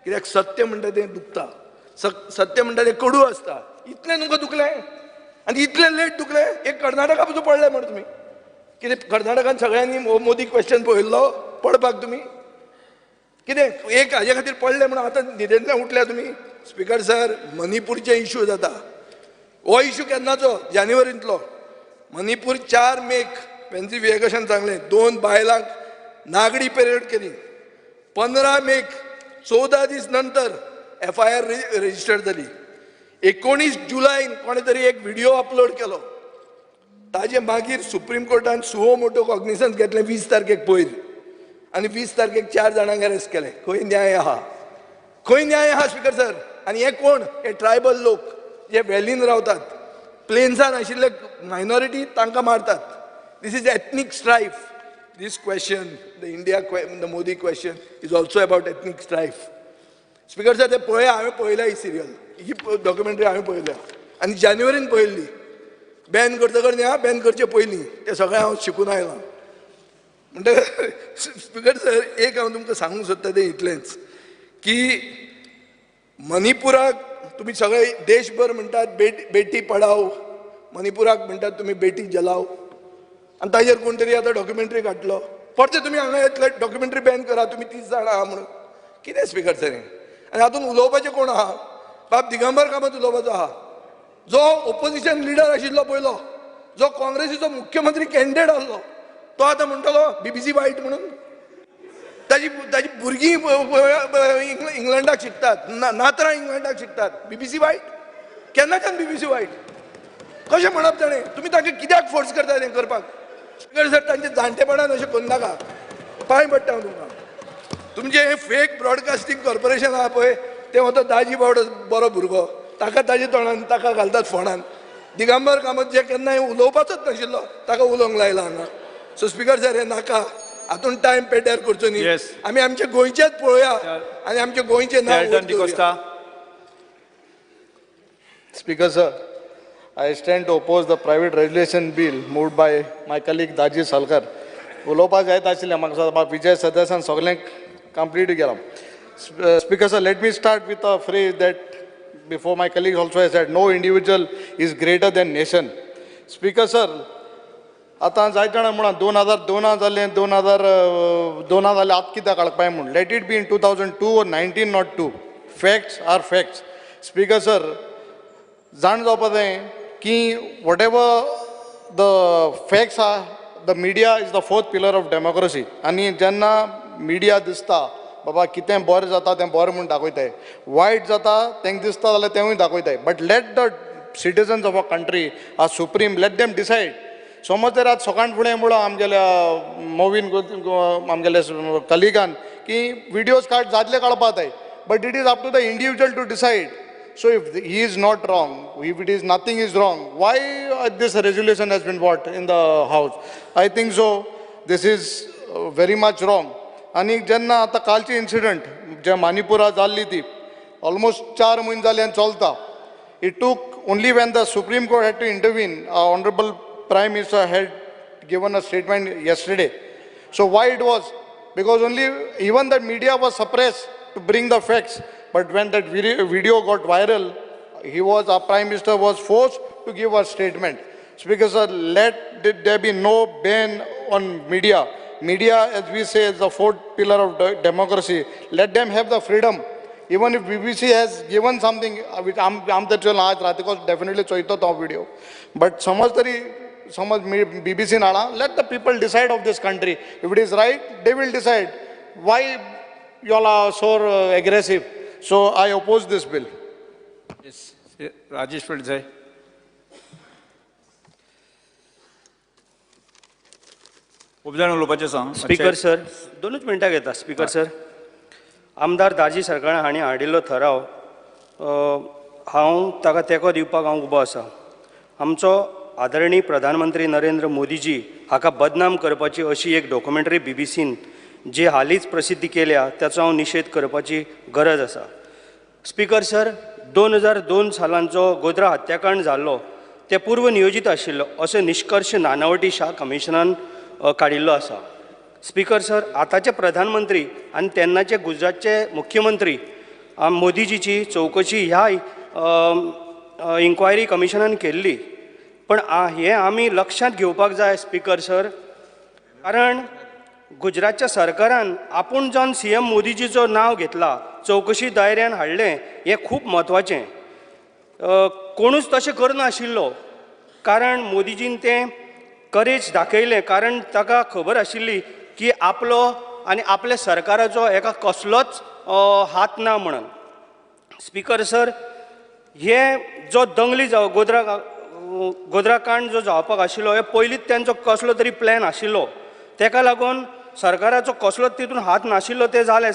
कित्याक सत्य म्हणटा तें दुखता, सत्य म्हणटा तें कडू आसता. इतलें तुमकां दुखलें आनी इतलें लेट दुखलें. एक कर्नाटका पसून पडलें म्हणून तुमी कितें, कर्नाटकान सगळ्यांनी मोदी क्वेश्चन पळयल्लो पडपाक तुमी कितें एक हाजे खातीर पडलें म्हणून आतां न्हिदेंतल्यान उठल्या तुमी. स्पीकर सर, मणिपूरचे इशू जाता, हो इशू केन्नाचो, जानेवारींतलो. मणिपूर 4 मेक पेन्सी विएगशान सांगलें 2 बायलांक नागडी परेड केली. 15 मेक 14 दीस नंतर FIR register जाली. 19 जुलयन कोणें तरी एक व्हिडिओ अपलोड केलो, ताजे मागीर सुप्रीम कोर्टान सुओ मोटो कॉग्निसन्स घेतलें 20 तारखेक पयर, आनी 20 तारखेक 4 जाणांक अरेस्ट केलें. खंय न्याय आहा, खंय न्याय आहा स्पीकर सर? आनी हे कोण? हे ट्रायबल लोक जे व्हॅलीन रावतात, प्लेन्सान आशिल्ले मायनॉरिटी, तांकां मारतात. This is ethnic strife. This question, the India, the Modi question is also about ethnic strife. Speaker sir, ते पळया, हांवें पळयल्या ही सिरियल, ही डॉक्युमेंटरी हांवें पळयल्या आनी जानेवारीन पळयल्ली. बॅन करतकर न्ही, बॅन करचे पयलीं तें सगळें हांव शिकून आयलां. म्हणटकर स्पीकर सर, एक हांव तुमकां सांगूंक सोदता तें इतलेंच की मणिपुराक तुमी सगळे देशभर म्हणटात बेटी पडाव, मणिपुराक म्हणटात तुमी बेटी जलाव, आनी ताजेर कोण तरी आतां डॉक्युमेंटरी काडलो. परते तुमी हांगा येतले डॉक्युमेंटरी बॅन करा, तुमी 30 जाणां आहा म्हणून. कितें स्पीकर सर हें? आनी हातूंत उलोवपाचें कोण आहा? बाब दिगंबर कामत उलोवपाचो आहा, जो ओपोजिशन लिडर आशिल्लो पयलो, जो काँग्रेसीचो मुख्यमंत्री कॅन्डिडेट आसलो, तो आतां म्हणटलो बीबीसी वायट म्हणून. ताजी ताजी भुरगीं इंग्लंडाक शिकतात, नातरां इंग्लंडाक शिकतात, बीबीसी वायट केन्नाच्यान बीबीसी वायट कशें म्हणप ताणें? तुमी तांकां कित्याक फोर्स करता तें करपाक? स्पीकर सर, तांचे जाणटेपणान अशें करूं नाका, पांय पडटा हांव तुमकां. तुमचें हें फेक ब्रॉडकास्टींग कॉर्पोरेशन आहा पळय, तें वता दाजी बावडो बरो भुरगो, ताका ताजे तोंडान ताका घालतात फोणान. दिगंबर कामत जे केन्नाय उलोवपाचोच नाशिल्लो ताका उलोवंक लायला हांगा. सो स्पीकर सर, हें नाका, हातून टायम पेड्ड्यार करचो न्ही. आमी आमचे गोंयचेच पळोवया आनी आमचे गोंयचें नांव दवरुया. Speaker sir, I stand to oppose the private resolution bill moved by my colleague Daji Salkar. उलोवपाक जायत आशिल्लें म्हाका बाब विजय सदस्यान सगळें कंप्लीट केलां. Speaker sir, let me start with a phrase that before my colleague also has said, no individual is greater than nation. Speaker sir, आतां जायते जाणां म्हणा 2002 जालें, 2002 जालें, आतां कित्याक काडपाय म्हूण. Let it be in 2002 or 1902. Facts are facts. Speaker sir, जाण जावपा जाय की whatever the facts are, the media is the fourth pillar of democracy. आनी जेन्ना मिडिया दिसता बाबा कितें बरें जाता तें बरें म्हूण दाखयताय, वायट जाता तांकां दिसता जाल्यार तेंवूय दाखयताय. But let the citizens of a country are supreme, let them decide. समज जर आज सकाळ फुडें म्हणलो आमगेल्या मोवीन आमगेल्या कलिगान की विडियोज काड जातले काडपा जाय, but it is up to the individual to decide. So if he is not wrong, if it is nothing is wrong, why this resolution has been brought in the house? I think so this is very much wrong. आनी जेन्ना आतां कालचे incident जे मानिपुरा जाल्ली ती almost 4 म्हयने जाले आनी चलता. It took only when the Supreme Court had to intervene. Our Honorable Prime Minister had given a statement yesterday. So why it was? Because only even the media was suppressed to bring the facts. But when that video got viral, our Prime Minister was forced to give a statement. Speaker sir, let there be no ban on media. Media, as we say, is the fourth pillar of democracy. Let them have the freedom. Even if BBC has given something, which I'm definitely choito to video, but samaj BBC nada, let the people decide of this country. If it is right, they will decide. Why you all are so aggressive? So I oppose this bill. Yes, Rajesh Phaldesai. Speaker sir, दोनूच मिनटां घेता. Speaker sir, आमदार दाजी सरकार हांणी हाडिल्लो ठराव हांव ताका तेंको दिवपाक हांव उबो आसा. आमचो आदरणीय प्रधानमंत्री नरेंद्र मोदीजी हाका बदनाम करपाची अशी एक डॉक्युमेंटरी बीबीसीन जी हालींच प्रसिद्ध केल्या ताचो हांव निशेध करपाची गरज आसा. स्पीकर सर, 2002 सालान जो गोध्रा हत्याकांड जाल्लो तें पूर्व नियोजीत आशिल्लो असो निश्कर्श नानावटी शाह कमिशनान काडिल्लो आसा. स्पीकर सर, आतांचे प्रधानमंत्री आनी तेन्नाचे गुजरातचे मुख्यमंत्री मोदीजीची चवकशी ह्या इन्क्वायरी कमिशनान केल्ली, पण हें आमी लक्षांत घेवपाक जाय स्पीकर सर, कारण गुजरातच्या सरकारान आपूण जावन सीएम मोदीजीचो नांव घेतला, चवकशी दायऱ्यान हाडलें, हें खूब म्हत्वाचें. कोणूच तशें करनाशिल्लो, कारण मोदीजीन तें करेज दाखयलें, कारण ताका खबर आशिल्ली की आपलो आनी आपल्या सरकाराचो एका कसलोच हात ना म्हणून. स्पीकर सर, हे जो दंगली जाव गोध्राकांड जो जावपाक आशिल्लो हे पयलींच तेंचो कसलो तरी प्लॅन आशिल्लो, तेका लागून सरकाराचो कसलोच तितून हात नाशिल्लो, तें जालें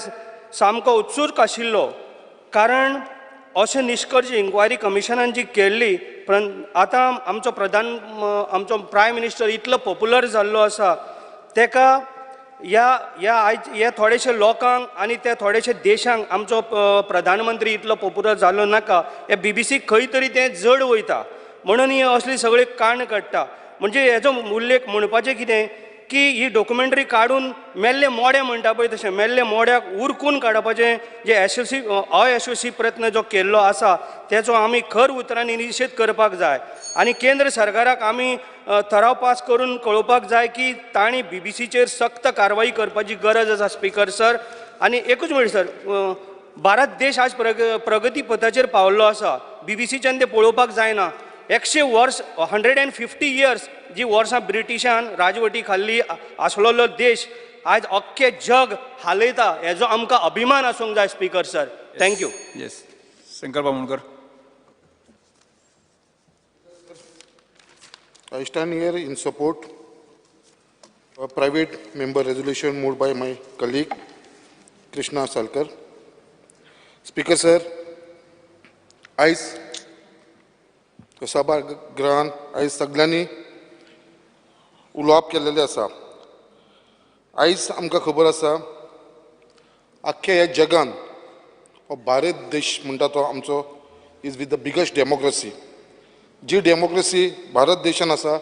सामको उत्सूक आशिल्लो, कारण अशें निश्कर्श इन्क्वायरी कमिशनान जी केल्ली. पण आतां आमचो आमचो प्रायम मिनिस्टर इतलो पॉप्युलर जाल्लो आसा, तेका ह्या ह्या आयज हे थोडेशे लोकांक आनी ते थोडेशे देशांक आमचो प्रधानमंत्री इतलो पॉप्युलर जाल्लो नाका, हे बीबीसी खंय तरी तें जड वयता म्हणून ही असली सगळी कांड काडटा. म्हणजे हेजो उल्लेख म्हणपाचें कितें की ही डॉक्युमेंटरी काडून मेल्ले मोडे म्हणटा पळय तशें मेल्ले मोड्याक उरकून काडपाचें जे अयशस्वी प्रयत्न जो केल्लो आसा तेचो आमी खर उतरांनी निशेध करपाक जाय आनी केंद्र सरकाराक आमी ठराव पास करून कळोवपाक जाय की तांणी बीबीसीचेर सक्त कारवाई करपाची गरज आसा. स्पीकर सर, आनी एकूच मिनट सर, भारत देश आज प्रगती पथाचेर पावल्लो आसा, बीबीसीच्यान तें पळोवपाक जायना. 100 वर्स 150 इयर्स जी वर्सां ब्रिटिशान राजवटी खाल्ली आसलेलो देश आज अख्खे जग हालयता, हेजो आमकां अभिमान आसूंक जाय. Speaker sir, thank you. Yes, Shankar Bamonkar. I stand here in support of a private member resolution moved by my colleague Krishna Salkar. Speaker sir, आयज सभागृहान आयज सगळ्यांनी उलोवप केल्लेलें आसा. आयज आमकां खबर आसा आख्ख्या ह्या जगान हो भारत देश म्हणटा तो आमचो is with the biggest democracy. Ji democracy Bharat देशान आसा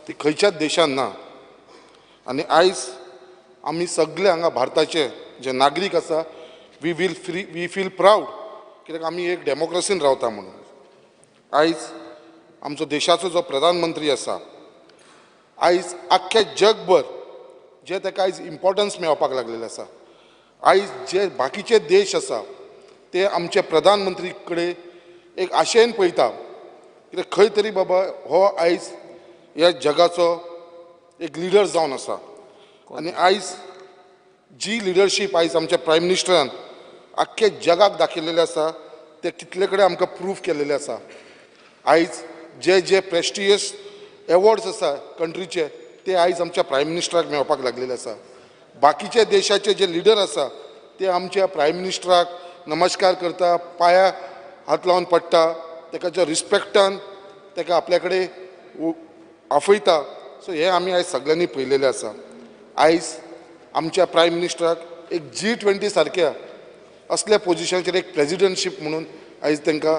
ती खंयच्याच देशान ना. आनी आयज आमी सगळे हांगा भारताचे जे नागरीक आसा we feel proud कित्याक आमी एक डेमोक्रेसीन रावता म्हणून. आयज आमचो देशाचो जो प्रधानमंत्री आसा आयज आख्ख्या जगभर जे ताका आयज इम्पॉर्टन्स मेळपाक लागलेलें आसा. आयज जे बाकीचे देश आसा ते आमचे प्रधानमंत्री कडेन एक आशेन पळयता कित्याक खंय तरी बाबा हो आयज ह्या जगाचो एक लिडर जावन आसा. आनी आयज जी लिडरशीप आयज आमच्या प्रायम मिनिस्टरान आख्ख्या जगाक दाखयलेलें आसा ते कितले कडेन आमकां प्रूफ केलेलें आसा. आयज जे जे प्रेस्टिजियस एवॉर्ड्स आसा कंट्रीचे ते आयज आमच्या प्रायम मिनिस्टराक मेळपाक लागलेले आसा. बाकीचे देशाचे जे लिडर आसा ते आमच्या प्रायम मिनिस्टराक नमस्कार करता, पांया हात लावन पडटा, ताका ज्या रिस्पेक्टान ताका आपल्या कडेन आफयता. सो हें आमी आयज सगळ्यांनी पळयलेलें आसा. आयज आमच्या प्रायम मिनिस्टराक एक G20 सारक्या असल्या पोजिशनाचेर एक प्रेजिडंटशीप म्हणून आयज तांकां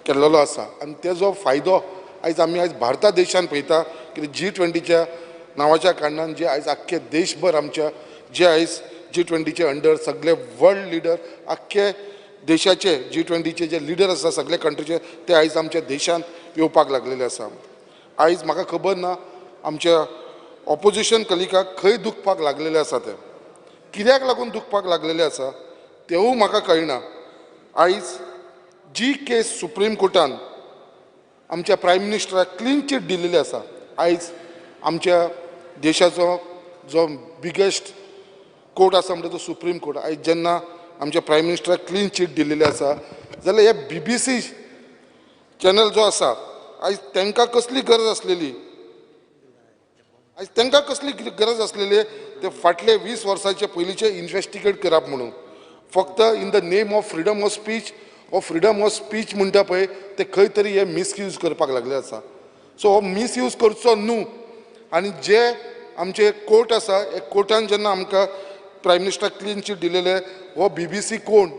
केल्लो आसा. आनी तेजो फायदो आयज आमी आयज भारता देशान पळयता की G20च्या नांवाच्या कारणान जे आयज आख्खे देशभर आमच्या जे आयज G20चे अंडर सगळे वर्ल्ड लिडर आख्खे देशाचे G20चे जे लिडर आसा सगळे कंट्रीचे ते आयज आमच्या देशांत येवपाक लागलेले आसा. आयज म्हाका खबर ना आमच्या ऑपोजिशन कलिकाक खंय दुखपाक लागलेले आसा, ते कित्याक लागून दुखपाक लागलेले आसा तेवूय म्हाका कळना. आयज जी केस सुप्रीम कोर्टान आमच्या प्रायम मिनिस्टराक क्लीन चीट दिलेली आसा, आयज आमच्या देशाचो जो बिगेस्ट कोर्ट आसा म्हणटा तो सुप्रीम कोर्ट, आयज जेन्ना आमच्या प्रायम मिनिस्टराक क्लीन चीट दिलेली आसा जाल्यार हे BBC channel जो आसा आयज तांकां कसली गरज आसलेली, आयज तांकां कसली गरज आसलेली ते फाटले 20 वर्सांचे पयलींचे इन्वेस्टिगेट करप म्हणून. फक्त in the name of freedom of speech हो फ्रिडम ऑफ स्पीच म्हणटा पळय ते खंय तरी हे मिसयूज करपाक लागले आसा. सो हो मिसयूज करचो न्हू. आनी जे आमचे कोर्ट आसा हे कोर्टान जेन्ना आमकां प्रायम मिनिस्टराक क्लीन चीट दिलेले, हो BBC कोण,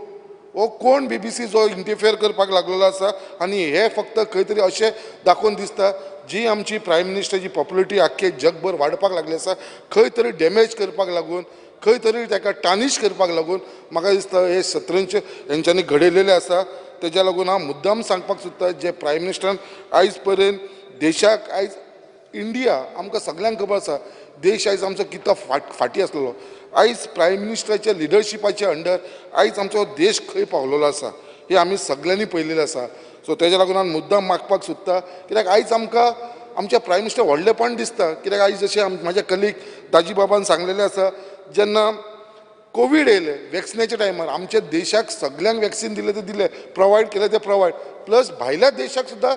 हो कोण BBC जो इंटरफेयर करपाक लागलेलो आसा. आनी हे फक्त खंय तरी अशें दाखोवन दिसता जी आमची प्रायम मिनिस्टराची पॉप्युलरिटी आख्खे जगभर वाडपाक लागली आसा खंय तरी डॅमेज करपाक लागून, खंय तरी ताका टार्निश करपाक लागून म्हाका दिसता हे शतरंज हेंच्यांनी घडयलेलें आसा. तेज्या लागून हांव मुद्दाम सांगपाक सोदता जे प्रायम मिनिस्टरान आयज पर्यंत देशाक, आयज इंडिया आमकां सगल्यांक खबर आसा देश आयज आमचो कितलो फाटीं आसलेलो, आयज प्रायम मिनिस्टराच्या लिडरशिपाच्या अंडर आयज आमचो देश खंय पावलेलो आसा हें आमी सगल्यांनी पळयलेलें आसा. सो तेज्या लागून हांव मुद्दाम मागपाक सोदता कित्याक आयज आमकां आमच्या प्रायम मिनिस्टर व्हडलेपण दिसता. कित्याक आयज जशें म्हाज्या कलीग दाजी बाबान सांगलेलें आसा जेन्ना कोवीड येयलें वॅक्सिनाच्या टायमार आमच्या देशाक सगल्यांक वॅक्सिन दिलें तें दिलें, प्रोवायड केलें तें प्रोवायड, प्लस भायल्या देशाक सुद्दां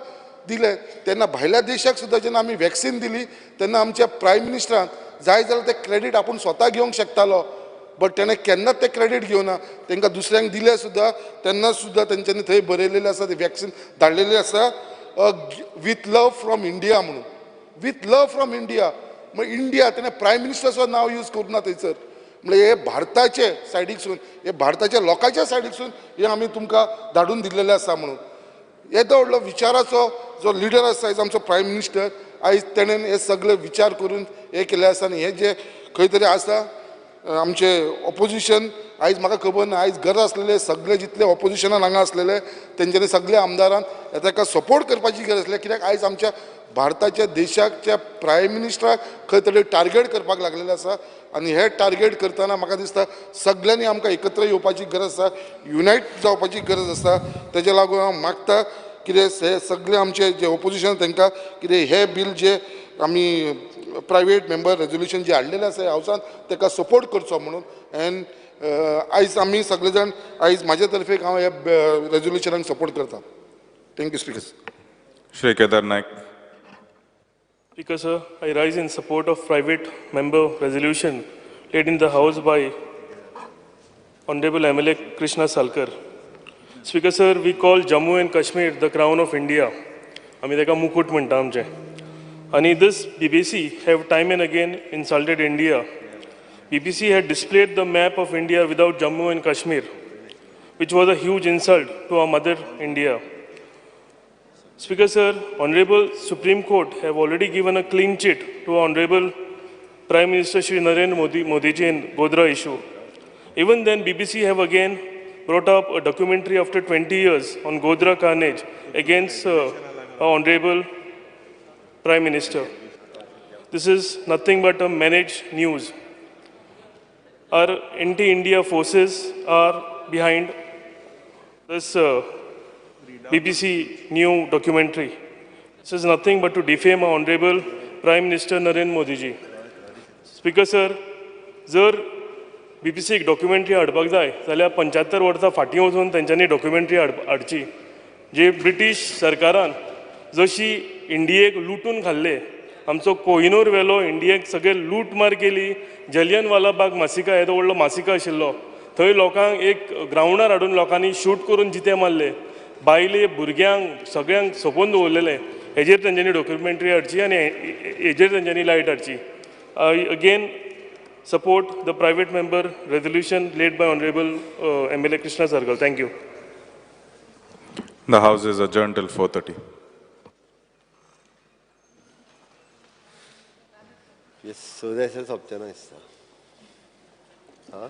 दिलें. तेन्ना भायल्या देशाक सुद्दां जेन्ना आमी वॅक्सिन दिली तेन्ना आमच्या प्रायम मिनिस्टरान जाय जाल्यार तें क्रेडीट आपूण स्वता घेवंक शकतालो, बट तेणें केन्नाच तें क्रेडीट घेवना, तांकां दुसऱ्यांक दिलें सुद्दां तेन्ना सुद्दां तेंच्यांनी थंय बरयलेलें आसा, तें वॅक्सिन धाडलेलें आसा विथ लव फ्रॉम इंडिया म्हणून, विथ लव फ्रॉम इंडिया. म्हळ्यार इंडिया तेणें प्रायम मिनिस्टराचो नांव यूज करूं ना थंयसर, म्हळ्यार हे भारताचे सायडीकसून, हे भारताच्या लोकांच्या सायडीकसून हे आमी तुमकां धाडून दिल्लेलें आसा म्हणून. येदो व्हडलो विचाराचो जो लिडर आसा आयज आमचो प्रायम मिनिस्टर, आयज तेणें हे सगळे विचार करून हे केल्लें आसा. आनी हें जें खंय तरी आसा आमचे ऑपोजिशन आयज म्हाका खबर ना, आयज गरज आसलेले सगळे जितले ऑपोजिशनान हांगा आसलेले तेंच्यांनी सगळे आमदारान ताका सपोर्ट करपाची गरज आसली. कित्याक आयज आमच्या भारताच्या देशाच्या प्रायम मिनिस्टराक खंय तरी टार्गेट करपाक लागलेलें आसा. आनी हे टार्गेट करतना म्हाका दिसता सगळ्यांनी आमकां एकत्र येवपाची गरज आसा, युनायट जावपाची गरज आसा. तेज्या लागून हांव मागता कितें हे सगळे आमचे जे ऑपोजिशन तांकां कितें हे बील जे आमी प्रायवेट मेंबर रेजोल्युशन जे हाडलेलें आसा हावसान ताका सपोर्ट करचो म्हणून. एंड आयज आमी सगळे जाण आयज म्हाजे तर्फेक हांव ह्या रेजोल्युशनाक सपोर्ट करता. Thank you speaker. Shri Kedar Naik. Speaker sir, I rise in support of private member resolution laid in the house by Honorable MLA Krishna Salkar. Speaker sir, we call Jammu and Kashmir the crown of India. आमी ताका मुकुट म्हणटा आमचें. आनी this BBC have time and again insulted India. BBC had displayed the map of India without Jammu and Kashmir, which was a huge insult to our mother India. Speaker sir, Honorable Supreme Court have already given a clean chit to Honorable Prime Minister Shri Narendra Modi ji in Godhra issue. Even then, BBC have again brought up a documentary after 20 years on Godhra carnage against our Honorable Prime Minister. This is nothing but a managed news. Our anti-India forces are behind this BBC new documentary. This is nothing but to defame our Honorable Prime Minister Narendra Modi ji. Speaker sir, जर BBC एक documentary हाडपाक जाय जाल्यार 75 वर्सां फाटीं वचून तेंच्यांनी documentary हाडची, जे British सरकारान जशी इंडियेक लुटून खाल्ले, आमचो कोहिनूर व्हेलो, इंडियेक सगळे लूटमार केली. जलियनवाला बाग मासिका येदो व्हडलो मासिका आशिल्लो, थंय लोकांक एक ग्रावंडार हाडून लोकांनी शूट करून जिते मारले, बायले भुरग्यांक सगळ्यांक सोंपोवन दवरलेले. हेजेर तेंच्यांनी डॉक्युमेंटरी हाडची आनी हेजेर तेंच्यांनी light हाडची. I again support the private member resolution laid by Honorable MLA Krishna Salkar. Thank you. The House is adjourned till 4:30. Yes, so that's सोंपचें ना दिसता. हां.